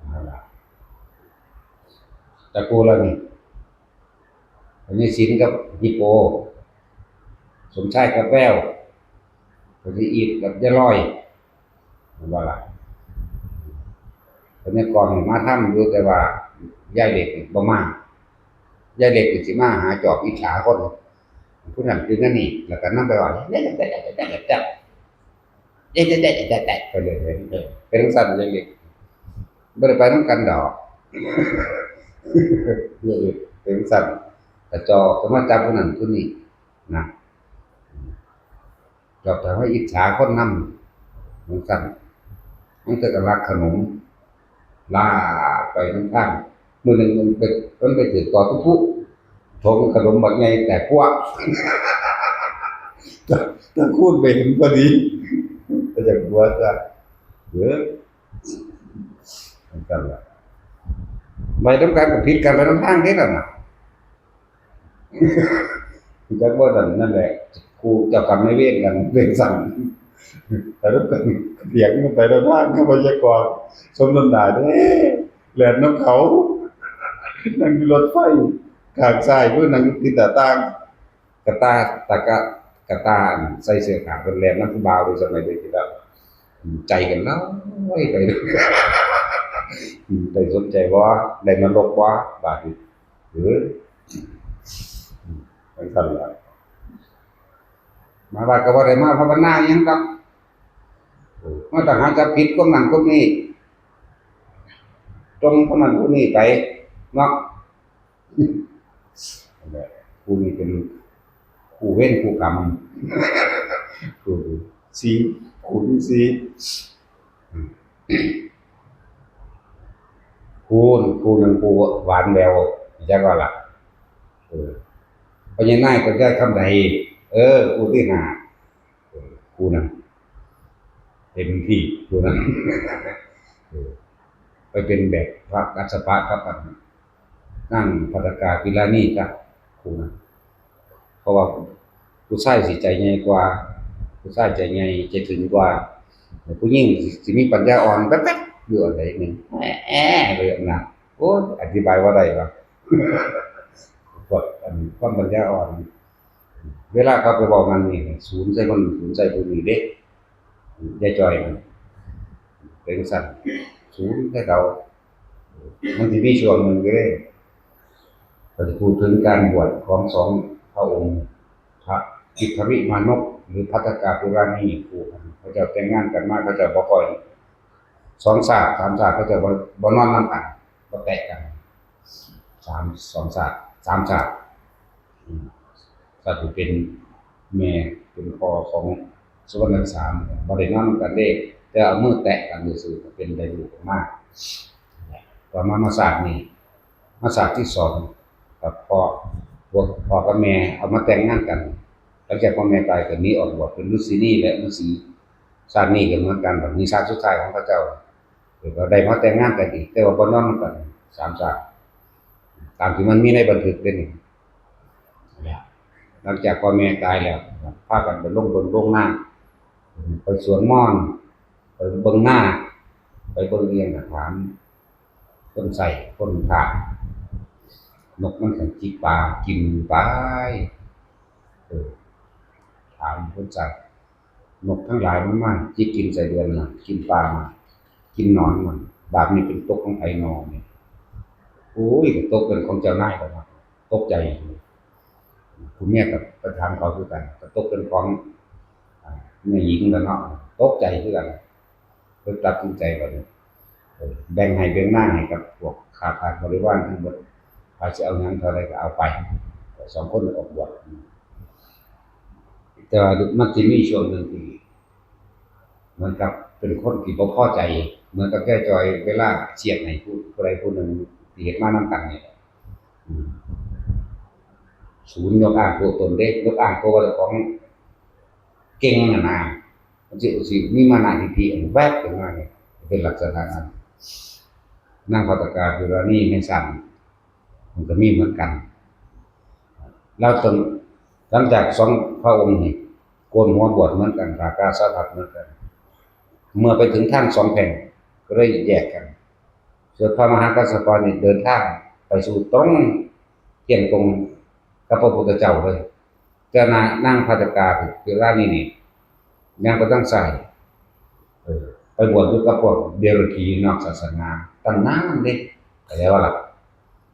เอาล่ะ ตะกูแล้วนี่ อันนี้สิณกับฮิปโป สมชายกับแวว อันนี้อีทกับยายลอย เห็นบ่ล่ะ อันนี้ก่อนมาทำอยู่ แต่ว่ายายเหล็กนี่บ่มา ยายเหล็กนี่สิมาหาจอบอิจฉาคน ผู้นั้นคือนั่นนี่ แล้วก็นำไปว่า เอ๊ะ เอ๊ะ เอ๊ะ เอ๊ะ เอ๊ะ ไปเลย เออ เป็นจั่งซั่น ยายเหล็ก บ่ได้ไปนำกันดอก เป็นจั่งซั่น กระจอกก็มาจับผู้นั้นผู้นี้นะ จอบแต่ว่าอิจฉาคนนำ เหมือนกัน มันก็ลักขนม ลากไปนำทาง มื้อหนึ่งมันไป มันไปถือต่อทุกๆ ถงขนมบักใหญ่แตกพวก ตะคูนไปเห็นพอดี ก็อยากหัวจ้ะ เออ นั่นแหละ ไปนำกันก็ผิดกันไปนำทางเด้ล่ะนะ จักว่านั่น นั่นแหละ คู่เจ้ากรรมนายเวรกันเป็นสั่น แต่ทุกคนเถียงกันไปนำทาง ก็พยากรณ์ สมน้ำหน้าเด้ แล่นนำเขา นั่งอยู่รถไฟ ข้างซ้าย เพิ่นนั่งติดหน้าต่าง กระต่า ตะกะ กระต่า อันใส่เสื้อผ้าเพิ่นแล่นนำผู้บ่าวโดยสมัยเด็กอยู่แล้ว ใจกันลอยไป ได้สนใจบ่ ได้นรกบ่ บาดนี้ เออ จั่งซั่นล่ะ มาวัดก็บ่ได้มาภาวนาหยังดอก เออ มาแต่หาจับผิดคนนั้นคนนี้ จมคนนั้นคนนี้ไป เนาะ นั่นแหละ คู่นี้เป็นคู่เวรคู่กรรม คู่สี่ คู่ที่สี่ คู่ คู่หนึ่ง คู่หวานแหวว จักว่าล่ะ เออ พญานายก็ได้คำใด เออ คู่ที่ห้า เออ คู่นั้น เต็มที่ คู่นั้น เออ ไปเป็นแบบพระกัสสปะกับอัน นางภัทกาพิลานีจ้ะ คู่นั้น เพราะว่าผู้ชายสิใจใหญ่กว่า ผู้ชายใจใหญ่ใจถึงกว่า ผู้หญิงสิ สิมีปัญญาอ่อนแป๊บๆ อยู่อันใดหนึ่ง แอะแอะเลยนะ โอ้ย อธิบายว่าได้ปะ พวกอันความปัญญาอ่อน เวลาเขาไปบอกมันนี่ ศูนย์ใส่คน ศูนย์ใส่ผู้นี้เด้ ยายจอยนะ เป็นสั่น ศูนย์ใส่เขา มันสิมีช่วงหนึ่งก็เลย เราจะพูดถึงการบวชของสองพระองค์ พระอิทธิริมานพ หรือภัทกาปุราณี คู่กัน เขาเจ้าแต่งงานกันมา เขาเจ้าบ่ค่อย สองชาติ สามชาติ เขาเจ้าบ่ บ่นอนนำกัน บ่แตะกัน สาม สองชาติ สามชาติ อืม ชาติที่เป็นแม่ เป็นพ่อของสุวรรณสาม บ่ได้นอนนำกันเด้ แต่เอามือแตะกันซื่อๆ ก็เป็นได้ลูกออกมา ต่อมามาชาตินี้ มาชาติที่สอง กับพ่อ พวกพ่อกับแม่เอามาแต่งงานกัน หลังจากพ่อแม่ตายก็หนีออกบวชเป็นฤาษีนี่และฤาษี ชาตินี้ก็เหมือนกัน บัดนี้ชาติสุดท้ายของเขาเจ้า ก็ได้มาแต่งงานกันอีก แต่ว่าบ่นอนนำกัน สามชาติ ตามที่มันมีในบันทึกเด้นี่ หลังจากพ่อแม่ตายแล้ว พากันไปลงบนลงนา ไปสวนมอน ไปเบิ่งนา ไปเบิ่งเอียงก็ถาม คนใส่ คนถาม นกมันก็จิกปลากินไป เออ ถามคนใส่ นกทั้งหลายมันมาจิกกินไส้เดือนมัน กินปลามัน กินหนอนมัน บาปนี้เป็นตกของไผนอเนี่ย โอ้ย ก็ตกเป็นของเจ้านายเขาครับ ตกใจ ผู้เมียก็ไปถามเขาคือกัน ก็ตกเป็นของ อ่า แม่หญิงแล้วเนาะ ตกใจคือกัน เลยตัดสินใจว่า เออ แบ่งไฮ่แบ่งนาให้กับพวกข้าทาสบริวารทั้งหมด ใผสิเอาหยังเท่าใดก็เอาไป สองคนออกบวช แต่ว่ามันสิมีช่วงหนึ่งที่ เหมือนกับเป็นคนที่บ่พอใจ เหมือนกับยายจอยเวลาเสียดให้ผู้ ผู้ใดผู้หนึ่งที่เฮ็ดมานำกันนี่แหละ อืม ศูนย์ยกอ้างตัวตนเด้ ยกอ้างตัวว่าเจ้าของเก่งน่ะนะ มันสิ สิมีมานะทิฐิแวบขึ้นมาเนี่ย เป็นลักษณะนั้น นางภัทกาปุราณีในชาติ มันก็มีเหมือนกัน แล้วจน หลังจากสองพระองค์นี่โกนหัวบวชเหมือนกัน ผ้ากาสาวพัสตร์เหมือนกัน เมื่อไปถึงทางสองแพร่งก็เลยแยกกัน ส่วนพระมหากัสสปะนี่เดินทางไปสู่ตรง เที่ยงตรงกับพระพุทธเจ้าเลย แต่นาง นางภัทกาปุราณีนี่ ย่างไปทางซ้าย เออ ไปบวชอยู่กับพวกเดรัจฉีนอกศาสนา ตั้งนานเด้ เข้าใจบ่ล่ะ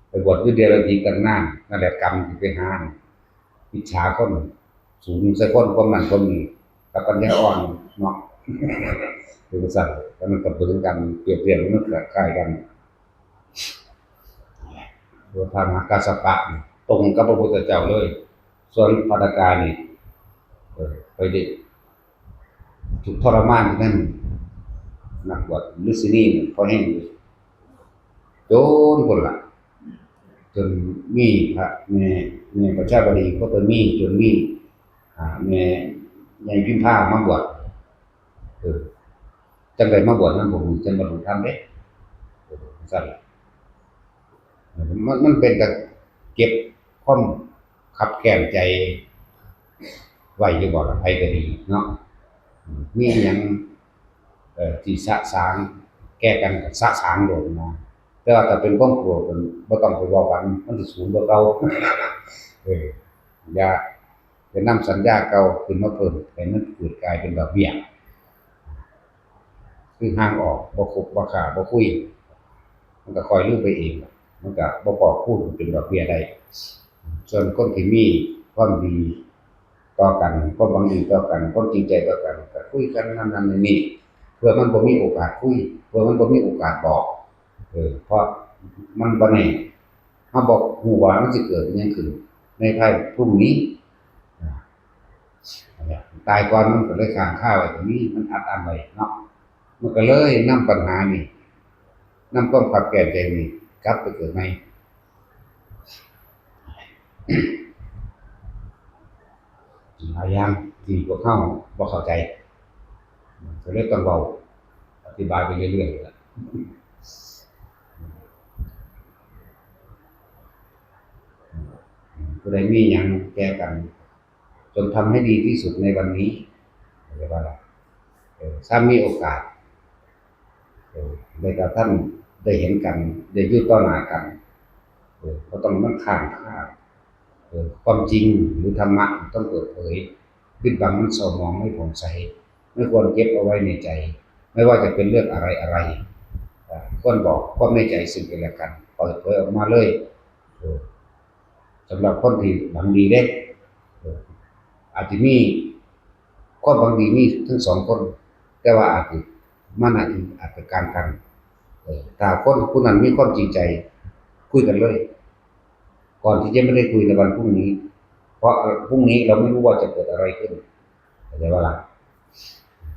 ไปบวชอยู่เดรัจฉีตั้งนาน นั่นแหละกรรมที่ไปหา อิจฉาคน สูงใส่คน คนนั้นคนนี้ กับปัญญาอ่อนเนาะ เป็นจั่งซั้น แล้วมันก็เหมือนกัน เปรียบเทียบมันก็คล้ายกัน ตัวพระมหากัสสปะนี่ตรงกับพระพุทธเจ้าเลย ส่วนภัทกานี่ เออ ไปได้ ทุกข์ทรมานที่นั่น นักบวชฤาษีนี่เขาแห้งอยู่ จนพุ้นล่ะ จนมีพระแม่ แม่ประชาบดีโคตมี จนมี อ่า แม่ใหญ่พิมพามาบวช เออ จั่งได้มาบวชนำพวกนี้ จั่งบรรลุธรรมเด้ เออ จั่งซั้นล่ะ มัน มันเป็นตาเก็บความคับแค้นใจไว้อยู่บ่ล่ะ ไผก็ดีเนาะ มีอิหยัง เอ่อ ที่สะสางแก้กันก็สะสางโลดนะ แต่ว่าถ้าเป็นความโกรธมันบ่ต้องไปเว้ากัน มันสิสูงกว่าเก่า เออ อย่า อย่านำสัญญาเก่าขึ้นมาเพิ่ม ให้มันเกิดกลายเป็นดอกเบี้ย คือห่างออก บ่คบ บ่ค้า บ่คุย มันก็ค่อยลืมไปเอง มันก็บ่พอกพูนเป็นดอกเบี้ยได้ ส่วนคนที่มีความดีต่อกัน ความหวังดีต่อกัน ความจริงใจต่อกัน ก็คุยกันนั่นนั่นนี่นี่ เพื่อมันบ่มีโอกาสคุย เพื่อมันบ่มีโอกาสบอก เออ เพราะมันบ่แน่ เฮาบ่ฮู้ว่ามันสิเกิดอิหยังขึ้นในภายพรุ่งนี้ อ่า ตายก่อนมันก็เลยค้างคาไว้ตรงนี้ มันอัดอั้นไว้เนาะ มันก็เลยนำปัญหานี่ นำความคับแค้นใจนี่กลับไปเกิดใหม่ หลายอย่างที่พวกเฮาบ่เข้าใจ ก็เลยต้องเว้าอธิบายไปเรื่อยๆล่ะ ผู้ใดมีหยังแก่กัน จงทำให้ดีที่สุดในวันนี้ เรียกว่าอะไร เออ ถ้ามีโอกาส เออ ได้กระทั่งได้เห็นกัน ได้อยู่ต่อหน้ากัน เออ ก็ต้องมันค้างคา เออ ความจริงหรือธรรมะต้องเปิดเผย ปิดบังมันเศร้าหมองไม่ผ่องใส ไม่ควรเก็บเอาไว้ในใจ ไม่ว่าจะเป็นเรื่องอะไรอะไร เอ่อ ควรบอกความในใจซึ่งกันและกัน เปิดเผยออกมาเลย เออ สำหรับคนที่หวังดีเด้ เออ อาจจะมีความหวังดีมีทั้งสองคน แต่ว่าอาจจะมันอาจจะอาจจะกลางกัน เออ ถ้าคนผู้นั้นมีความจริงใจ คุยกันเลย ก่อนที่จะไม่ได้คุยในวันพรุ่งนี้ เพราะพรุ่งนี้เราไม่รู้ว่าจะเกิดอะไรขึ้น เข้าใจบ่ล่ะ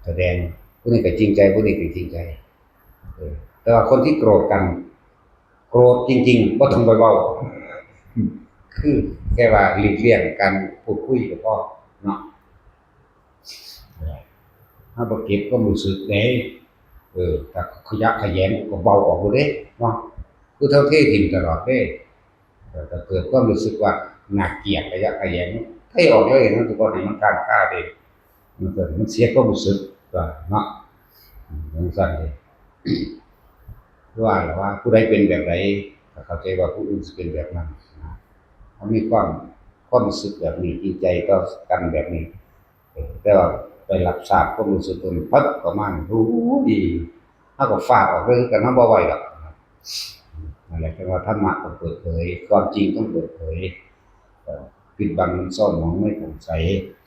แสดงผู้นี้ก็จริงใจ ผู้นี้ก็จริงใจ เออ แต่ว่าคนที่โกรธกัน โกรธจริงๆ บ่ต้องไปเว้า คือแค่ว่าหลีกเลี่ยงการพูดคุยก็พอเนาะ เฮาบ่เก็บความรู้สึกเด้ เออ ถ้าขยะแขยงก็เว้าออกโลดเด้เนาะ คือเฮาเทถิ่มตลอดเด้ เออ ถ้าเกิดความรู้สึกว่าน่าเกลียดขยะแขยง เทออกเลย มันสิบ่ให้มันค้างคาเด้ มันก็ มันเสียความรู้สึกตัวเนาะ อืม จั่งซั้นเด้ คือว่าล่ะว่าผู้ใดเป็นแบบใด ก็เข้าใจว่าผู้อื่นสิเป็นแบบนั้นนะ เฮามีความ ความรู้สึกแบบนี้ จริงใจต่อกันแบบนี้ เออ แต่ว่าไปรับทราบความรู้สึกตัวนี้ปั๊บ ประมาณ โอ้ย เฮาก็ฟาดออกเลยคือกัน เฮาบ่ไหวดอก นั่นแหละ จั่งว่าธรรมะต้องเปิดเผย ความจริงต้องเปิดเผย เอ่อ ปิดบังซ่อนหมองไม่ผ่องใส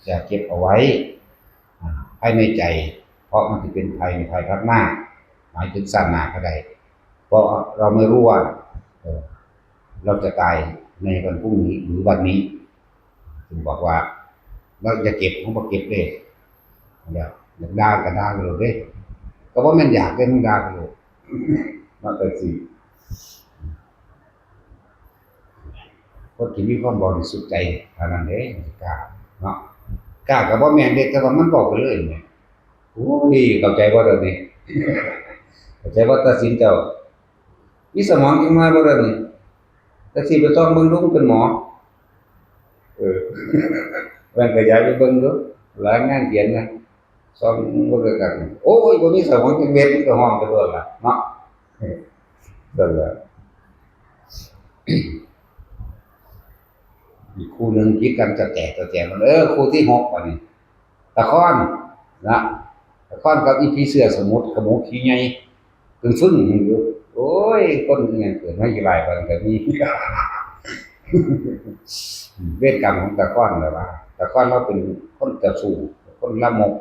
อย่าเก็บเอาไว้ อ่า ภายในใจ เพราะมันจะเป็นภัยในภายภาคหน้า หมายถึงชาติหน้าก็ได้ เพราะเราไม่รู้ว่า เอ่อ เราจะตายในวันพรุ่งนี้หรือวันนี้ จึงบอกว่า เราอย่าเก็บ เฮาบ่เก็บเด้ เดี๋ยวอยากด่าก็ด่าไปโลดเด้ ก็บ่แม่นอยากเด้ มันด่าไปโลด เนาะ จั่งซี้ คนที่มีความบริสุทธิ์ใจเท่านั้นเด้ กล้าเนาะ กล้าก็บ่แม่นเด้ แต่ว่ามันเว้าไปเลยแหม โอ้ย เข้าใจบ่เดี๋ยวนี้ เข้าใจบ่ ตาสินเจ้า มีสมองจักหน่อยบ่เดี๋ยวนี้ แต่สิไปส่องเบิ่งดู มันเป็นหมอ เออ แว่นขยายไปเบิ่งดู หลายงานเขียนนะ ส่องเบิ่งกัน โอ้ย บ่มีสมองจักเม็ด มันก็ฮ้องไปโลดล่ะเนาะ เออ นั่นแหละ อีกคู่หนึ่งผิดกันจะแตกจะแตกมัน เออ คู่ที่หกบัดนี้ ตะคอนนะ ตะคอนกับอีพีเสื้อสมุทรขมูขี่ใหญ่ เป็นฟึ่งอยู่ โอ้ย คนเนี่ยเกิดมากี่หลายวันก็มี เวรกรรมของตะคอนแหละว่า ตะคอนเราเป็นคนเจ้าชู้ คนละโมบ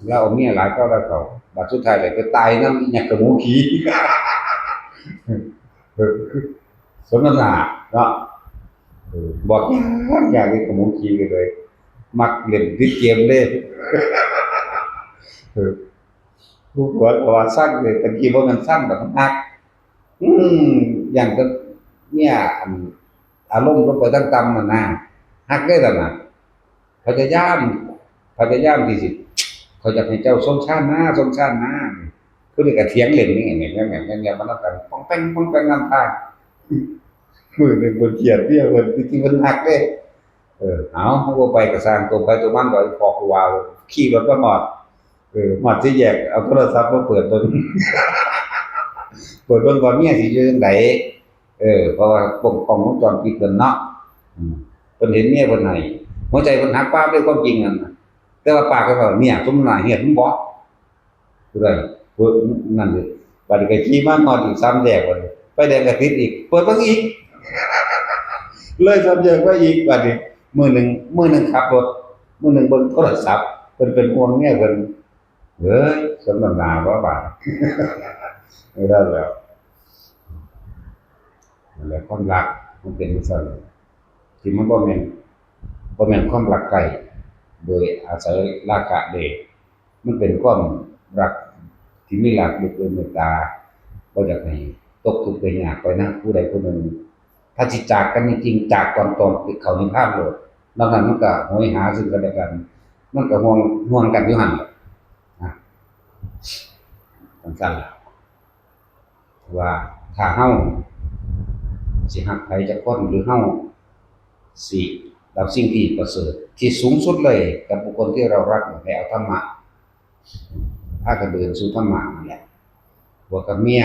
เราเอาเมียหลายก็แล้วเขา บัดสุดท้ายเลยไปตายนำอีหยังขมูขี่ สมน้ำหน้าเนาะ เออ บอกยาก ยากเลยขมูขี่กันเลย มักเล่นติดเกมเลย เออ ผู้ผัวก็ว่าซักเลย ตะกี้ว่ามันซักแบบมันฮัก อืม อย่างก็เนี่ย อัน อารมณ์ลงไปตั้งต่ำมันนะ ฮักได้แล้วนะ พยายาม พยายามที่สิ เขาอยากให้เจ้าสงสารนะ สงสารนะ คือนี่ก็เถียงเล่นนี่ไง เนี่ย เนี่ย เนี่ย เนี่ย มันต้องกันป้องแป้ง ป้องแป้งนำทาง มื้อหนึ่งเพิ่นเครียดเด้อ เพิ่น จริงๆเพิ่นฮักเด้ เออ เอา เฮาบ่ไปก็ซ่าง ตัวไผตัวมัน ดอกอีพ่อผู้ว่า ขี่รถมาฮอด เออ ฮอดสี่แยก เอาโทรศัพท์มาเปิดเบิ่ง เปิดเบิ่งว่าเมียสิอยู่จั่งใด เออ เพราะว่าเบิ่งกล้องวงจรปิดเพิ่นเนาะ อืม เพิ่นเห็นเมียเพิ่นให้ หัวใจเพิ่นหักป๊าบเลย ความจริงนั่นน่ะ แต่ว่าปากเพิ่นว่า เนี่ย ซุมหน้าเหียดมึงบ่ ผู้ใด ผู้นั่นเลย บัดนี้ก็ขี่มาฮอดอีกสามแยกบัดนี้ ไฟแดงก็ติดอีก เปิดเบิ่งอีก เลยสามแยกมาอีก บัดนี้ มื้อหนึ่ง มื้อหนึ่งขับรถ มื้อหนึ่งเบิ่งโทรศัพท์ เพิ่นเป็นห่วงเมียเพิ่น เฮ้ย สมน้ำหน้าบ่บาด ไม่ได้แล้ว และความรักมันเป็นจั่งซั้น ที่มันบ่แม่น บ่แม่นความรักใคร่โดยอาศัยราคะเดช มันเป็นความรักที่มีรากลึกด้วยเมตตา บ่อยากให้ตกทุกข์ได้ยากไปนะ ผู้ใดผู้หนึ่ง ถ้าสิจากกันจริงๆ จากตอน ตอนเข้านิพพานโลด นอกนั้นมันก็โหยหาซึ่งกันและกัน มันก็ห่วง ห่วงกันอยู่หั่นล่ะนะ จั่งซั้นล่ะ ว่าถ้าเฮาสิฮักไผจักคน หรือเฮาสิเอาสิ่งที่ประเสริฐที่สูงสุดเลยกับบุคคลที่เรารัก ให้เอาธรรมะพากันเดินสู่ธรรมะนั่นแหละ ผัวกับเมีย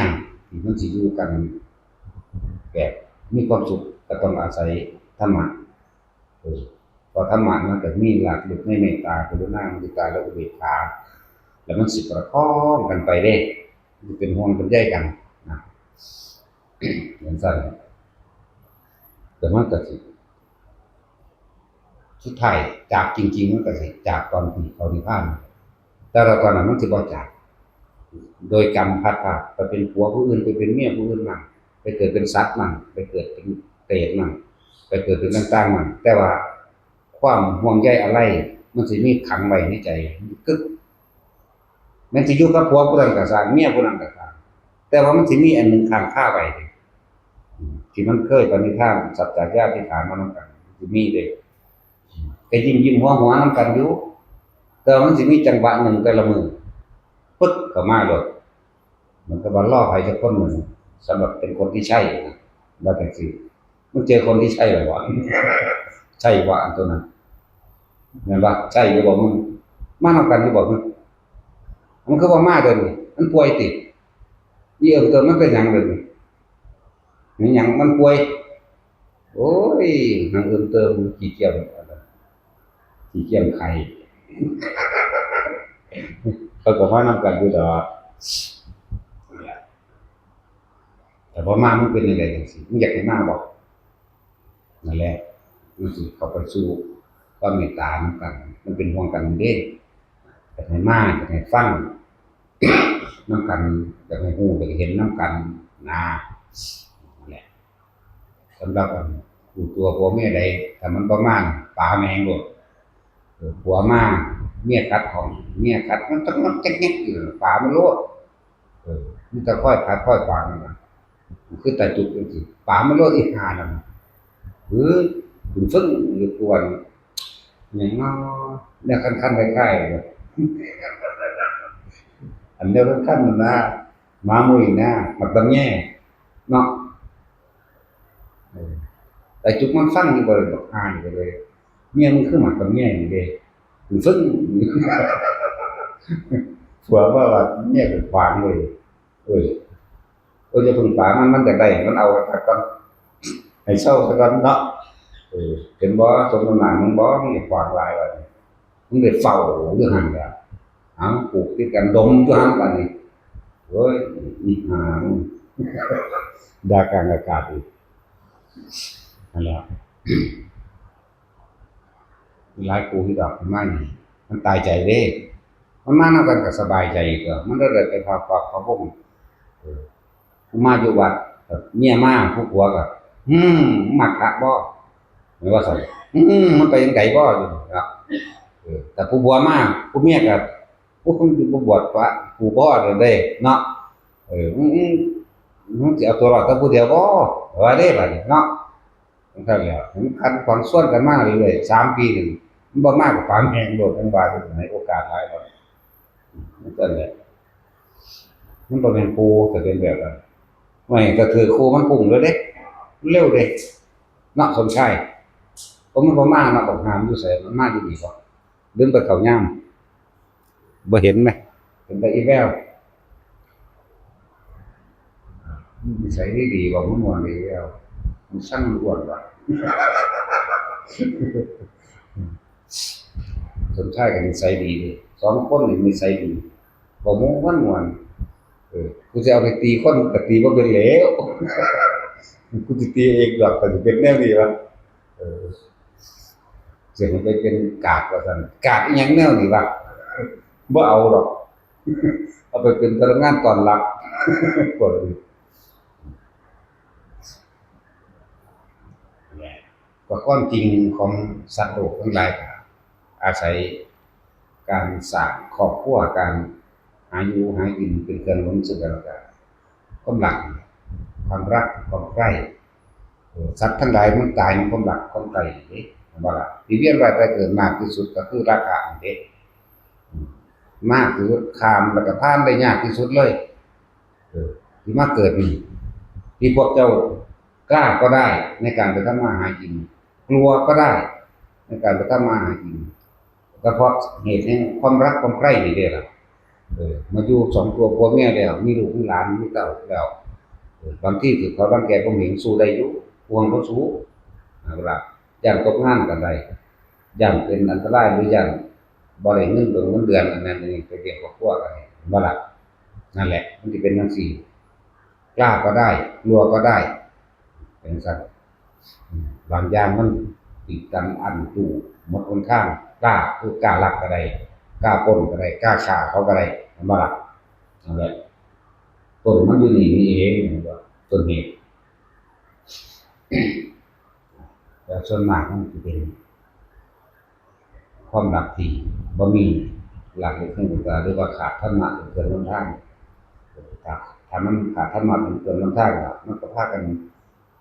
ที่มันสิอยู่กันแบบมีความสุขก็ต้องอาศัยธรรมะ เออ เพราะธรรมะมันก็มีรากลึกในเมตตา กรุณา มุทิตา และอุเบกขา แล้วมันสิประคองกันไปเด้ มันสิเป็นห่วงเป็นใยกันนะ จั่งซั้น แต่มันก็สิ สุดท้ายจากจริงๆ มันก็สิจากตอนที่เข้านิพพาน แต่ละตอนนั้นมันสิบ่จาก โดยกรรมพัดพาไปเป็นผัวผู้อื่น ไปเป็นเมียผู้อื่นมั่ง ไปเกิดเป็นสัตว์มั่ง ไปเกิดเป็นเปรตมั่ง ไปเกิดเป็นต่างๆมั่ง แต่ว่าความห่วงใยอะไร มันสิมีขังไว้ในใจกึก แม้นสิอยู่กับผัวผู้นั้นก็ซ่าง เมียผู้นั้นก็ซ่าง แต่ว่ามันสิมีอันหนึ่งค้างคาไว้เด้ อืม ที่มันเคยปณิธานสัจจาญาธิฐานมานำกัน มันสิมีเด้ ก็ยิ้มๆ หัวๆ นำกันอยู่ แต่ว่ามันสิมีจังหวะหนึ่งแต่ละมื้อ ปึ๊กเข้ามาโลด มันก็ว่ารอไผสักคนหนึ่ง สำหรับเป็นคนที่ใช่นะ ว่าจั่งซี้ มึงเจอคนที่ใช่เหรอวะ ใช่วะ อันตัวนั้น แม่นบ่ ใช่อยู่บ่มึง มานำกันอยู่บ่มึง มันคือบ่มาเดี๋ยวนี้ มันป่วยติ อีเอิ้นเติมมันเป็นหยังเดี๋ยวนี้ มีหยังมันป่วย โอ้ย นางเอิ้นเติมขี้เกียจ ขี้เกียจไข้ เขาก็มานำกันอยู่ดอก แต่พอมามันเป็นจั่งใดจั่งซี้ มึงอยากให้มาบ่ นั่นแหละ มันสิเข้าไปสู่ความเมตตานำกัน มันเป็นห่วงกันเด้ อยากให้มา อยากให้ฟังนำกัน อยากให้ฮู้ อยากให้เห็นนำกันนะ นั่นแหละ สำหรับอันผู้ตัวผัวเมียใด ถ้ามันบ่มา ป๋าแม่งโลด เออ ผัวมา เมียขัดข้อง เมียขัด มันต้องมันแจ๊กๆ อยู่ ป๋ามันโลด เออ มีแต่คอยขัดคอยขวางนั่นน่ะ คือตาจุกจั่งซี้ ป๋ามันโลดอีห่านั่นน่ะ เฮ้ย ขึ้นฟึ่งอยู่กวน หยังน้อ แนวคันๆ คล้ายๆ อันเดียวคันๆ นั่นนะ หมามุ้ยนะ หมากตำแยเนาะ เออ แต่จุกมันฟังอยู่บ่ได้ดอก ห่านี่ก็เลย เมียมึงคือหมากตำแยนี่เด้ ขึ้นฟึ่ง ผัวว่าว่าเมียเป็นขวางเลย เอ้ย เอ้ย อย่าเพิ่งป๋ามัน มันอยากได้ มันเอาซะก่อน ให้เซาซะก่อนเนาะ เออ เห็นบ่ สมน้ำหน้ามึงบ่ มึงอย่าขวางหลายว่านี่ มึงได้เฝ้าอยู่หั่นล่ะ เอาปลูกติดกันดมอยู่หั่นบาดนี้ โอ้ย อีห่ามึง ด่ากลางอากาศอีก นั่นแหละ หลายคู่ที่ดอกมันมานี่ มันตายใจเด้ มันมานำกันก็สบายใจตั๊ว มันได้ไปพาปากพาพง เออ ผู้มาอยู่วัด เมียมา ผู้ผัวก็ "อืม มักพระบ่" แม่นว่าซั่น "อืม มันไปจั่งใดบ่" อยู่เนาะ เออ แต่ผู้ผัวมา ผู้เมียก็ "โอ้ มึงสิบ่บวชพระกูบ่" นั่นเด้เนาะ เออ "อืม อืม มึงสิเอาตัวรอดแต่ผู้เดียวบ่" ว่าเด้บัดนี้เนาะ จั่งซั้นแหละ มันขัดขวางชวนกันมาเรื่อยๆ สามปีนี่ มันบ่มาก็ป๋าแม่งโลด มันว่าให้โอกาสหลายบัด จั่งซั้นแหละ มันบ่แม่นคู่ แต่เป็นแบบนั้น ไม่ ก็คือคู่มันพุ่งเลยเด้ เร็วเด้ เนาะ สมชาย เพราะมันบ่มาเนาะ บักหามอยู่ไส มันมาอยู่นี่บ่ ลืมไปเข้ายาม บ่เห็นไหม เป็นตาอีแวว นิสัยดีๆ ว่ามันม่วนอีแวว มันช่างอ้วนว่ะ สมชายก็นิสัยดีเด้ สองคนนี่นิสัยดี บ่ม่วนๆ เออ กูสิเอาไปตีคนก็ตีบ่เป็นแล้ว กูสิตีเองดอก ก็สิเป็นแนวนี้วะ เออ สิให้ไปเป็นกาดว่าซั่น กาดอีหยังแนวนี้วะ บ่เอาดอก เอาไปเป็นพนักงานต้อนรับ พวกนี้ ก็ความจริงของสัตว์โลกทั้งหลายก็อาศัยการสร้างครอบครัว การหาอยู่หากินเป็นเครื่องหนุนซึ่งกันและกัน ความรัก ความรัก ความใคร่ เออ สัตว์ทั้งหลายมันตายมันความรักความใคร่นี่เด้ เห็นบ่ล่ะ ที่เวียนว่ายตายเกิดมากที่สุดก็คือราคะนี่เด้ อืม มากที่สุด ข้ามแล้วก็ผ่านได้ยากที่สุดเลย เออ ที่มาเกิดนี่ ที่พวกเจ้ากล้าก็ได้ในการไปทำมาหากิน กลัวก็ได้ในการไปทำมาหากิน ก็เพราะเหตุแห่งความรักความใคร่นี่เด้ล่ะ เออ มาอยู่สองตัวผัวเมียแล้ว มีลูกมีหลานมีเต้าแล้ว เออ บางทีถือเขารังแกข่มเหงสู้ได้อยู่ ห่วงเขาสู้ เอาล่ะ ย่านตกงานกันได้ ย่านเป็นอันตรายหรือย่านบ่ได้เงินเดือนเงินเดือน อันนั้นนี่ไปเลี้ยงครอบครัวกันนี่ เห็นบ่ล่ะ นั่นแหละ มันสิเป็นจั่งซี้ กล้าก็ได้ กลัวก็ได้ เป็นจั่งซั้น อืม บางอย่างมันติดตันอั้นตู้ หมดหนทาง กล้า คือกล้าลักก็ได้ กล้าปล้นก็ได้ กล้าฆ่าเขาก็ได้ เห็นบ่ล่ะ นั่นแหละ ต้นมันอยู่นี่นี่เอง เห็นบ่ ต้นเหตุ แต่ส่วนมากมันสิเป็นความรักที่บ่มีหลักในเครื่องอุตสาหะ หรือว่าขาดธรรมะเป็นเครื่องนำทาง ถ้า ถ้ามันขาดธรรมะเป็นเครื่องนำทางอะ มันก็พากัน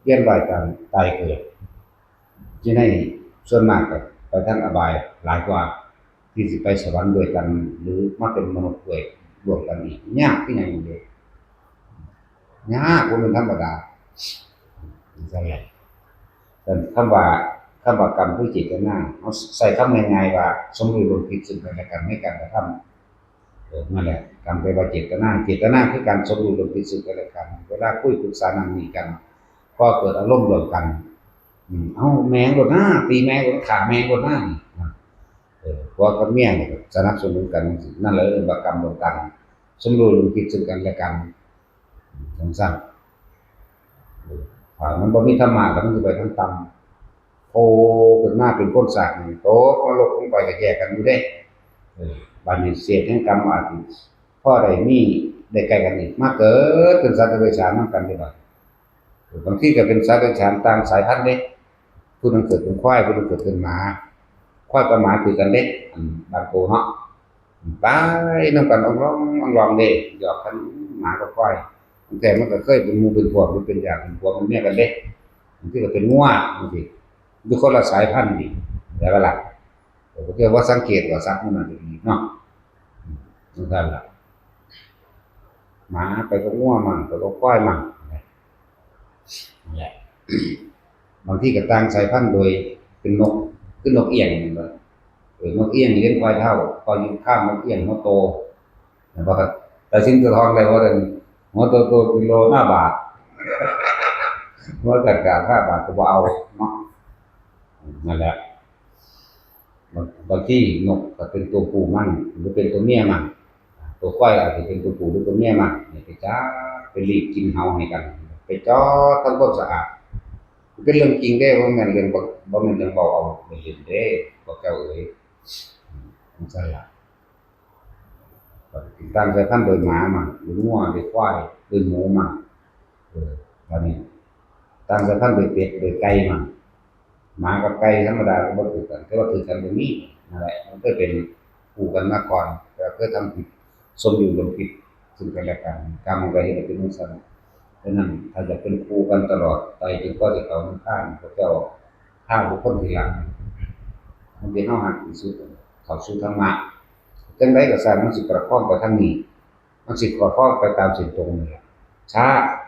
เวียนว่ายตาย ตายเกิด ที่ในส่วนมากก็ไปทางอบายหลายกว่า ที่สิไปสวรรค์ด้วยกัน หรือมาเป็นมนุษย์ด้วยร่วมกันอีก ยากคือหยังอยู่เด้ ยาก บ่แม่นธรรมดา จั่งซั้นแหละ แต่คำว่า คำว่ากรรมคือเจตนา เฮาใช้คำง่ายๆว่า สมรู้ร่วมคิดซึ่งกันและกันในการกระทำ เออ นั่นแหละ กรรมแปลว่าเจตนา เจตนาคือการสมรู้ร่วมคิดซึ่งกันและกัน เวลาคุยปรึกษานั่นนี่กัน พอเกิดอารมณ์ร่วมกัน อืม เอาแม่งโลดนะ ตีแม่งโลด ฆ่าแม่งโลดนะ นี่นะ เออ ผัวกับเมียนี่ก็สนับสนุนกันจั่งซี้ นั่นแหละเอิ้นว่ากรรมร่วมกัน สมรู้ร่วมคิดซึ่งกันและกัน จั่งซั้น เออ ถ้ามันบ่มีธรรมะแล้วมันสิไปทางต่ำ โผล่ขึ้นมาเป็นคนสร้างนี่ ตกนรกลงไปก็แยกกันอยู่เด้ เออ บัดนี้เศษแห่งกรรมอาจสิพอได้มี ได้ใกล้กันอีก มาเกิดเป็นสัตว์เดรัจฉานนำกันเด้บัด บางทีก็เป็นสัตว์เดรัจฉานต่างสายพันธุ์เด้ ผู้หนึ่งเกิดเป็นควาย ผู้หนึ่งเกิดเป็นหมา ควายกับหมาถือกันเด้ อันบางโตเนาะ ไปนำกันอ่องลองอ่องลองเด้ หยอกกัน หมากับควาย แต่มันก็เคยเป็นหมู่เป็นพวก หรือเป็นญาติเป็นผัวเป็นเมียกันเด้ บางทีก็เป็นงัว จั่งซี้ อยู่คนละสายพันธุ์นี่ แต่ว่าล่ะ เออ ก็เรียกว่าสังเกตว่าสัตว์มันน่ะดีเนาะ จั่งซั้นล่ะ หมาไปกับงัวมั่ง ไปกับควายมั่ง นั่นแหละ บางทีก็ต่างสายพันธุ์โดยเป็นนก คือนกเอี้ยงนี่แหละ เออ นกเอี้ยงเลี้ยงควายเฒ่า พออยู่ข้างนกเอี้ยงหัวโต เห็นบ่ครับ แต่สิงห์ตัวทองได้ว่าเดิน หัวโตๆ กิโลห้าบาท หัวกากๆ ห้าบาทก็บ่เอาเนาะ นั่นแหละ บาง บางทีนกก็เป็นตัวผู้มัน หรือเป็นตัวเมียมัน ตัวควายอาจจะเป็นตัวผู้หรือตัวเมียมัน เนี่ย ไปจับ ไปลีกกินเหาให้กัน ไปจอดทำความสะอาด เป็นเรื่องจริงเด้ บ่แม่นเรื่องบ่ บ่แม่นเรื่องเว้าเอาเล่นๆเด้ พวกเจ้าเอ๋ย จั่งซั้นล่ะ ต่างสายพันธุ์โดยหมามั่ง โดยงัว โดยควาย โดยหมูมั่ง เออ บัดนี้ ต่างสายพันธุ์โดยเป็ด โดยไก่มั่ง หมากับไก่ธรรมดาก็บ่ถือกัน แต่ว่าถือกันก็มี นั่นแหละ มันเคยเป็นคู่กันมาก่อน แต่เคยทำผิด สมรู้ร่วมคิดซึ่งกันและกัน กรรมมันก็เฮ็ดให้เป็นจั่งซั้น ฉะนั้นถ้าอยากเป็นคู่กันตลอดไปจนกว่าจะเข้านิพพาน พระเจ้าพาบุคคลทีหลัง มันเป็นเฮาหักที่สุด เข้าสู่ธรรมะ จั่งใดก็ซ่างมันสิประคองไปทางนี้ มันสิประคองไปตามเส้นตรงนี่แหละ ช้า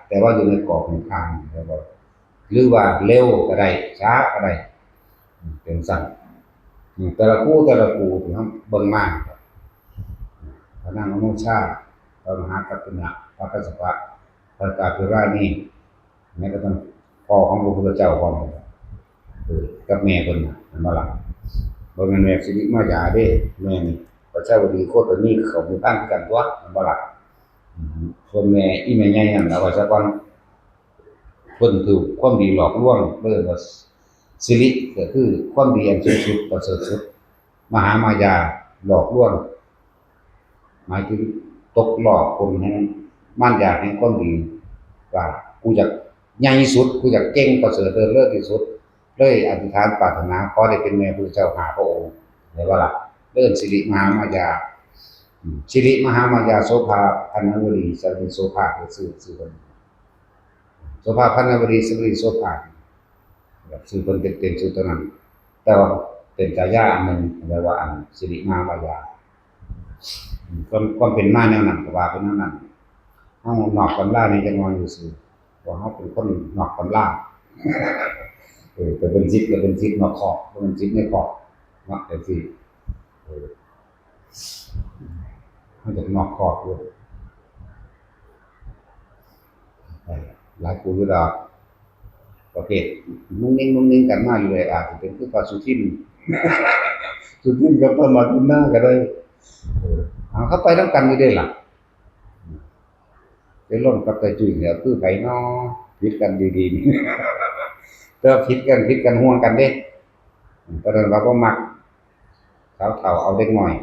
แต่ว่าอยู่ในกรอบของทาง แล้วก็ หรือว่าเร็วก็ได้ ช้าก็ได้ อืม เป็นจั่งซั้น อืม แต่ละคู่แต่ละคู่ที่เฮาเบิ่งมา พระนางอโนชา พระมหากัสสปะ พระกัสสปะ พระกาภิราชนี่ แม้กระทั่งพ่อของพระพุทธเจ้าพร้อม เออ กับแม่เพิ่นน่ะ เห็นบ่ล่ะ บ่แม่นแม่สิริมายาเด้ แม่นี่ ประชาวดีโคตมี เขามีทางคือกันตั๊ว เห็นบ่ล่ะ อืม ส่วนแม่ อีแม่ใหญ่นั่นเอาไว้ซะก่อน เพิ่นถูกความดีหลอกลวง เพิ่นว่าสิริก็คือความดีอันสูงสุดประเสริฐสุด มหามายาหลอกลวง หมายถึงตกล่อกลแห่งมารยาแห่งความดี ว่ากูอยากใหญ่ที่สุด กูอยากเก่งประเสริฐเลิศที่สุด เลยอธิษฐานปรารถนาขอได้เป็นแม่พุทธเจ้าห้าพระองค์ ได้บ่ล่ะ เอิ้นสิริมหามายา อืม สิริมหามายาโสภาพันนวดี สวลีโสภา คือชื่อ ชื่อเพิ่น โสภาพันนวดี สวลีโสภา แบบชื่อเพิ่นเต็มๆ ชื่อตัวนั้น แต่ว่าเป็นฉายาอันหนึ่ง เรียกว่าอันสิริมหามายา อืม ความ ความเป็นมาแนวนั้นก็ว่าเป็นแนวนั้น เฮานอกตำรานี่จักหน่อยซื่อๆ ว่าเฮาเป็นคนนอกตำรา เออ แต่เป็นศิษย์ก็เป็นศิษย์นอกคอก บ่เป็นศิษย์ในคอก เนาะ จังซี่ เออ เฮาจากนอกคอกอยู่ เออ หลายคู่อยู่ดอก ประเภทนุ่งนิ่งนุ่งนิ่งกันมาอยู่เลย อาจจะเป็นคือพระสุทิน สุทินกับพระมหาทินนาก็ได้ เออ เอาเข้าไปนำกันอยู่เด้ล่ะ ไปร่วมกับตาจุ้ยเนี่ยคือไผน้อ ผิดกันดีๆ นี่ แต่ว่าผิดกัน ผิดกันห่วงกันเด้ ตอนนั้นว่าบ่มัก สาวเฒ่าเอาเด็กน้อย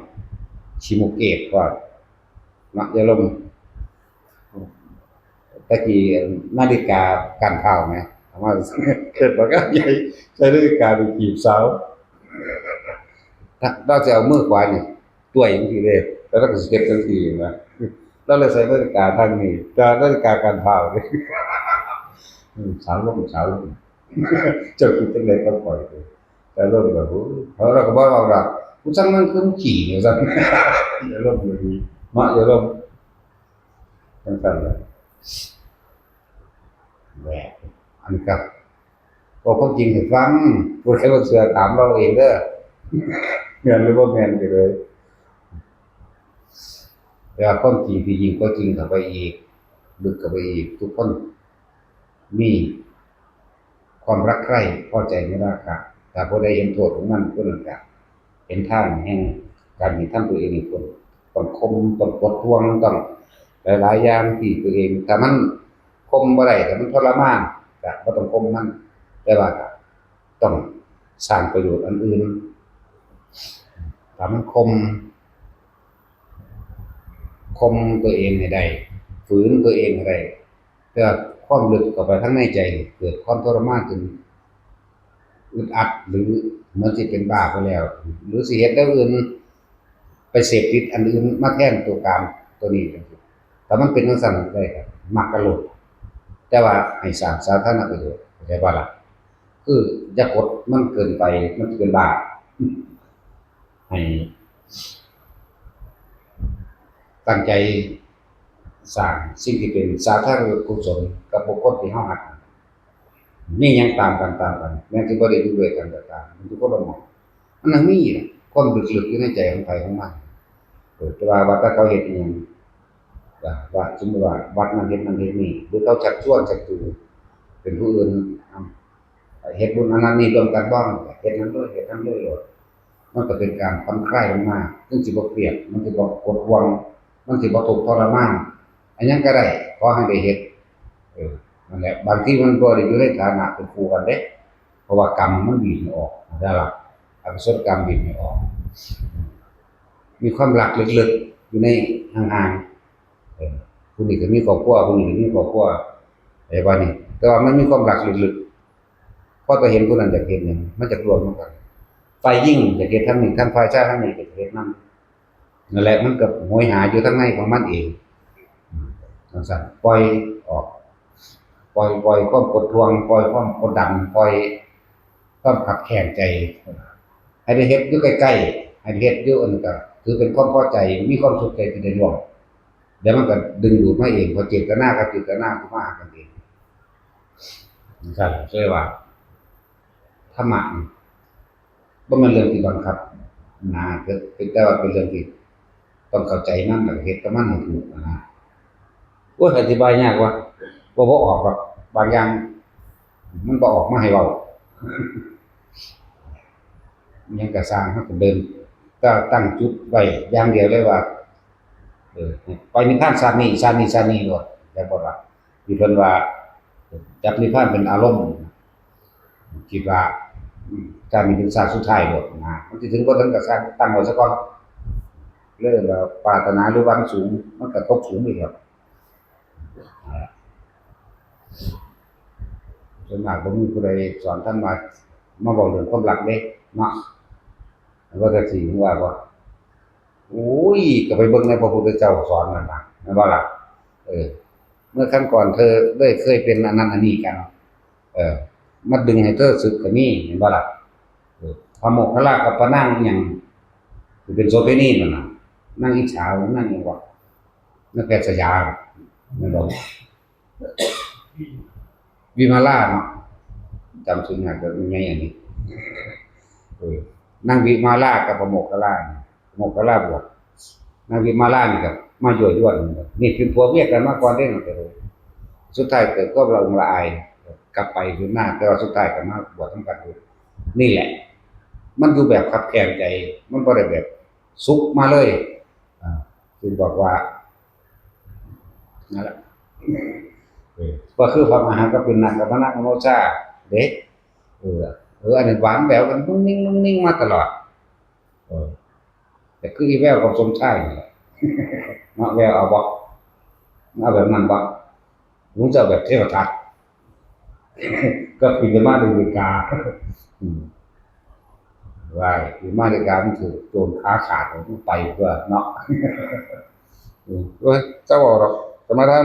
ชิโมเกตก่อน เนาะ อย่าลม ตะกี้นาฬิกากันเท้าไหม เอามา เกิดมาก็ใหญ่ ใช้นาฬิกาไปจีบสาว ถ้าเราจะเอามือขวานี่ ตัวยจังซี่เด้ แล้วเราก็สิเฮ็ดจังซี่นะ เราเลยใส่นาฬิกาทางนี้ แต่นาฬิกากันเท้าเด้ อืม สาวลม สาวลม เจ้าคิดจังได๋กับข้อยเด้ สาวลมก็ โอ้ แล้วเราก็บ่เว้าดอก กูสั่งมันคือขี้ว่าซั่น อย่าลมอยู่ดี เนาะ อย่าลม จังซั่นล่ะ แหม อันนี้ก็ บอกความจริงให้ฟัง ผู้ใดบ่เชื่อถามเราเองเด้อ แม่นหรือบ่แม่นก็เลย แต่ว่าความจริงที่ยิ่งกว่าจริงเข้าไปอีก ลึกเข้าไปอีก ทุกคนมีความรักใคร่พอใจในราคะ ถ้าผู้ใดเห็นโทษของมัน ผู้นั้นก็เห็นทางแห่งการที่ทำตัวเองให้พ้น ต้องข่ม ต้องกดข่วง ต้องหลายๆอย่างที่ตัวเอง ถ้ามันข่มบ่ได้ ถ้ามันทรมาน ก็บ่ต้องข่มมัน แต่ว่าก็ต้องสร้างประโยชน์อันอื่น ถ้ามันข่ม ข่มตัวเองให้ได้ ฝืนตัวเองให้ได้ แต่ความลึกเข้าไปทางในใจ เกิดความทรมานจนอึดอัด หรือเหมือนสิเป็นบ้าไปแล้ว หรือสิเฮ็ดแนวอื่น ไปเสพติดอันอื่นมาแทนตัวกามตัวนี้ ถ้ามันเป็นจังซั่นได้ครับ มักกะโลด แต่ว่าให้สร้างสาธารณประโยชน์ เข้าใจบ่ล่ะ คืออย่ากดมันเกินไป มันสิเป็นบ้า ให้ตั้งใจสร้างสิ่งที่เป็นสาธารณกุศลกับบุคคลที่เฮาฮัก มีหยังตามกัน ตามกัน แม้สิบ่ได้อยู่ด้วยกันก็ตาม มันอยู่คนละหม่อง มันยังมีน่ะ ความลึกๆอยู่ในใจของไผของมัน เออ แต่ว่าวัดถ้าเขาเฮ็ดอิหยัง ว่า ว่า สมมุติว่าวัดนั้นเฮ็ดนั่นเฮ็ดนี่ หรือเขาชักชวนชักจูงเป็นผู้อื่น เอ้า เฮ็ดบุญอันนั้นนี่ร่วมกันบ่ เฮ็ดนั้นเลย เฮ็ดนั้นเลยโลด มันก็เป็นการผ่อนคลายลงมา มันสิบ่เครียด มันสิบ่กดข่วง มันสิบ่ทุกข์ทรมาน อันหยังก็ได้ ขอให้ได้เฮ็ด เออ นั่นแหละ บางทีมันบ่ได้อยู่ในฐานะเป็นคู่กันเด้ เพราะว่ากรรมมันบีบให้ออก เข้าใจปะ อกุศลกรรมบีบให้ออก มีความรักลึกๆอยู่ในห่างๆ เออ ผู้นี้ก็มีครอบครัว ผู้นี้ก็มีครอบครัว ไอ้ว่านี่ แต่ว่ามันมีความรักลึกๆ พอไปเห็นผู้นั้นอยากเฮ็ดหยัง มันอยากร่วมนำกัน ฝ่ายหญิงอยากเฮ็ดทางนี้ ทางฝ่ายชายทางนี้อยากเฮ็ดนำ นั่นแหละ มันก็โหยหาอยู่ทางในของมันเอง จังซั่น ปล่อยออก ปล่อย ปล่อยความกดข่วง ปล่อยความกดดัน ปล่อยความคับแค้นใจ ให้ได้เฮ็ดอยู่ใกล้ๆ ให้ได้เฮ็ดอยู่อันนั้นก็ถือเป็นความพอใจ มีความสุขใจที่ได้ร่วม เดี๋ยวมันก็ดึงดูดมาเอง เพราะเจตนากับเจตนาก็มาหากันเอง จังซั่น เชื่อว่า ธรรมะนี่บ่แม่นเรื่องที่บังคับนะ เป็น เป็น แต่ว่าเป็นเรื่องที่ต้องเข้าใจมัน แล้วก็เฮ็ดกับมันให้ถูกนะ โอ้ย อธิบายยากว่ะ เว้าบ่ออกหรอก บางอย่างมันบ่ออกมาให้เว้า หยังก็ซ่าง เฮาก็เดิน ก็ตั้งจุดไว้อย่างเดียวเลยว่า เออ ไปนิพพานชาตินี้ ชาตินี้ ชาตินี้โลด แล้วบ่ว่า ที่เพิ่นว่า จับนิพพานเป็นอารมณ์ คิดว่า อืม ชาตินี้เป็นชาติสุดท้ายโลดนะ มันสิถึงบ่ถึงก็ซ่าง ตั้งไว้ซะก่อน เลยว่าปรารถนาหรือหวังสูง มันก็ตกสูงอีกครับ ส่วนมากบ่มีผู้ใดสอนธรรมะ มาบอกเรื่องความรักเด้เนาะ ว่าจังซี่ ว่าบ่ โอ้ย ก็ไปเบิ่งในพระพุทธเจ้าสอนนั่นนะ แม่นบ่ล่ะ เออ เมื่อครั้งก่อนเธอได้เคยเป็นอันนั้นอันนี้กัน เออ มาดึงให้เธอสึกก็มี แม่นบ่ล่ะ เออ พระโมคคัลลากับพระนางอิหยัง ที่เป็นโสเภณีนั่นน่ะ นางอิจฉา นางอิหยังวะ นางแพทย์สยา แม่นบ่ วิมาลาเนาะ จำชื่อง่ายก็ง่ายอันนี้ เออ นางวิมาลากับพระโมคคัลลา พระโมคคัลลาบวช นางวิมาลานี่ก็มายั่วยวน นี่เป็นผัวเมียกันมาก่อนเด้ สุดท้ายเกิดความละอองละอาย กลับไปคืนหน้า แต่ว่าสุดท้ายก็มาบวชนำกันอยู่ นี่แหละ มันอยู่แบบคับแค้นใจ มันบ่ได้แบบสุขมาเลย อ่า จึงบอกว่า นั่นแหละ เออ ก็คือพระมหากัปปิลนะกับพระนางอโนชา เด้ เออ เออ อันนี้หวานแหววกันนุ่งนิ่งนุ่งนิ่งมาตลอด เออ แต่คืออีแววกับสมชายนี่แหละ เนาะ แววเอาบ่ เอาแบบนั้นบ่ ลุงเจ้าแบบเทวทัต ก็คือจะมาอเมริกา อืม ว่าอเมริกามันถือโจรขาขาด มันไปเพื่อเนาะ อืม เว้ย เจ้าบอกหรอก สมาทาน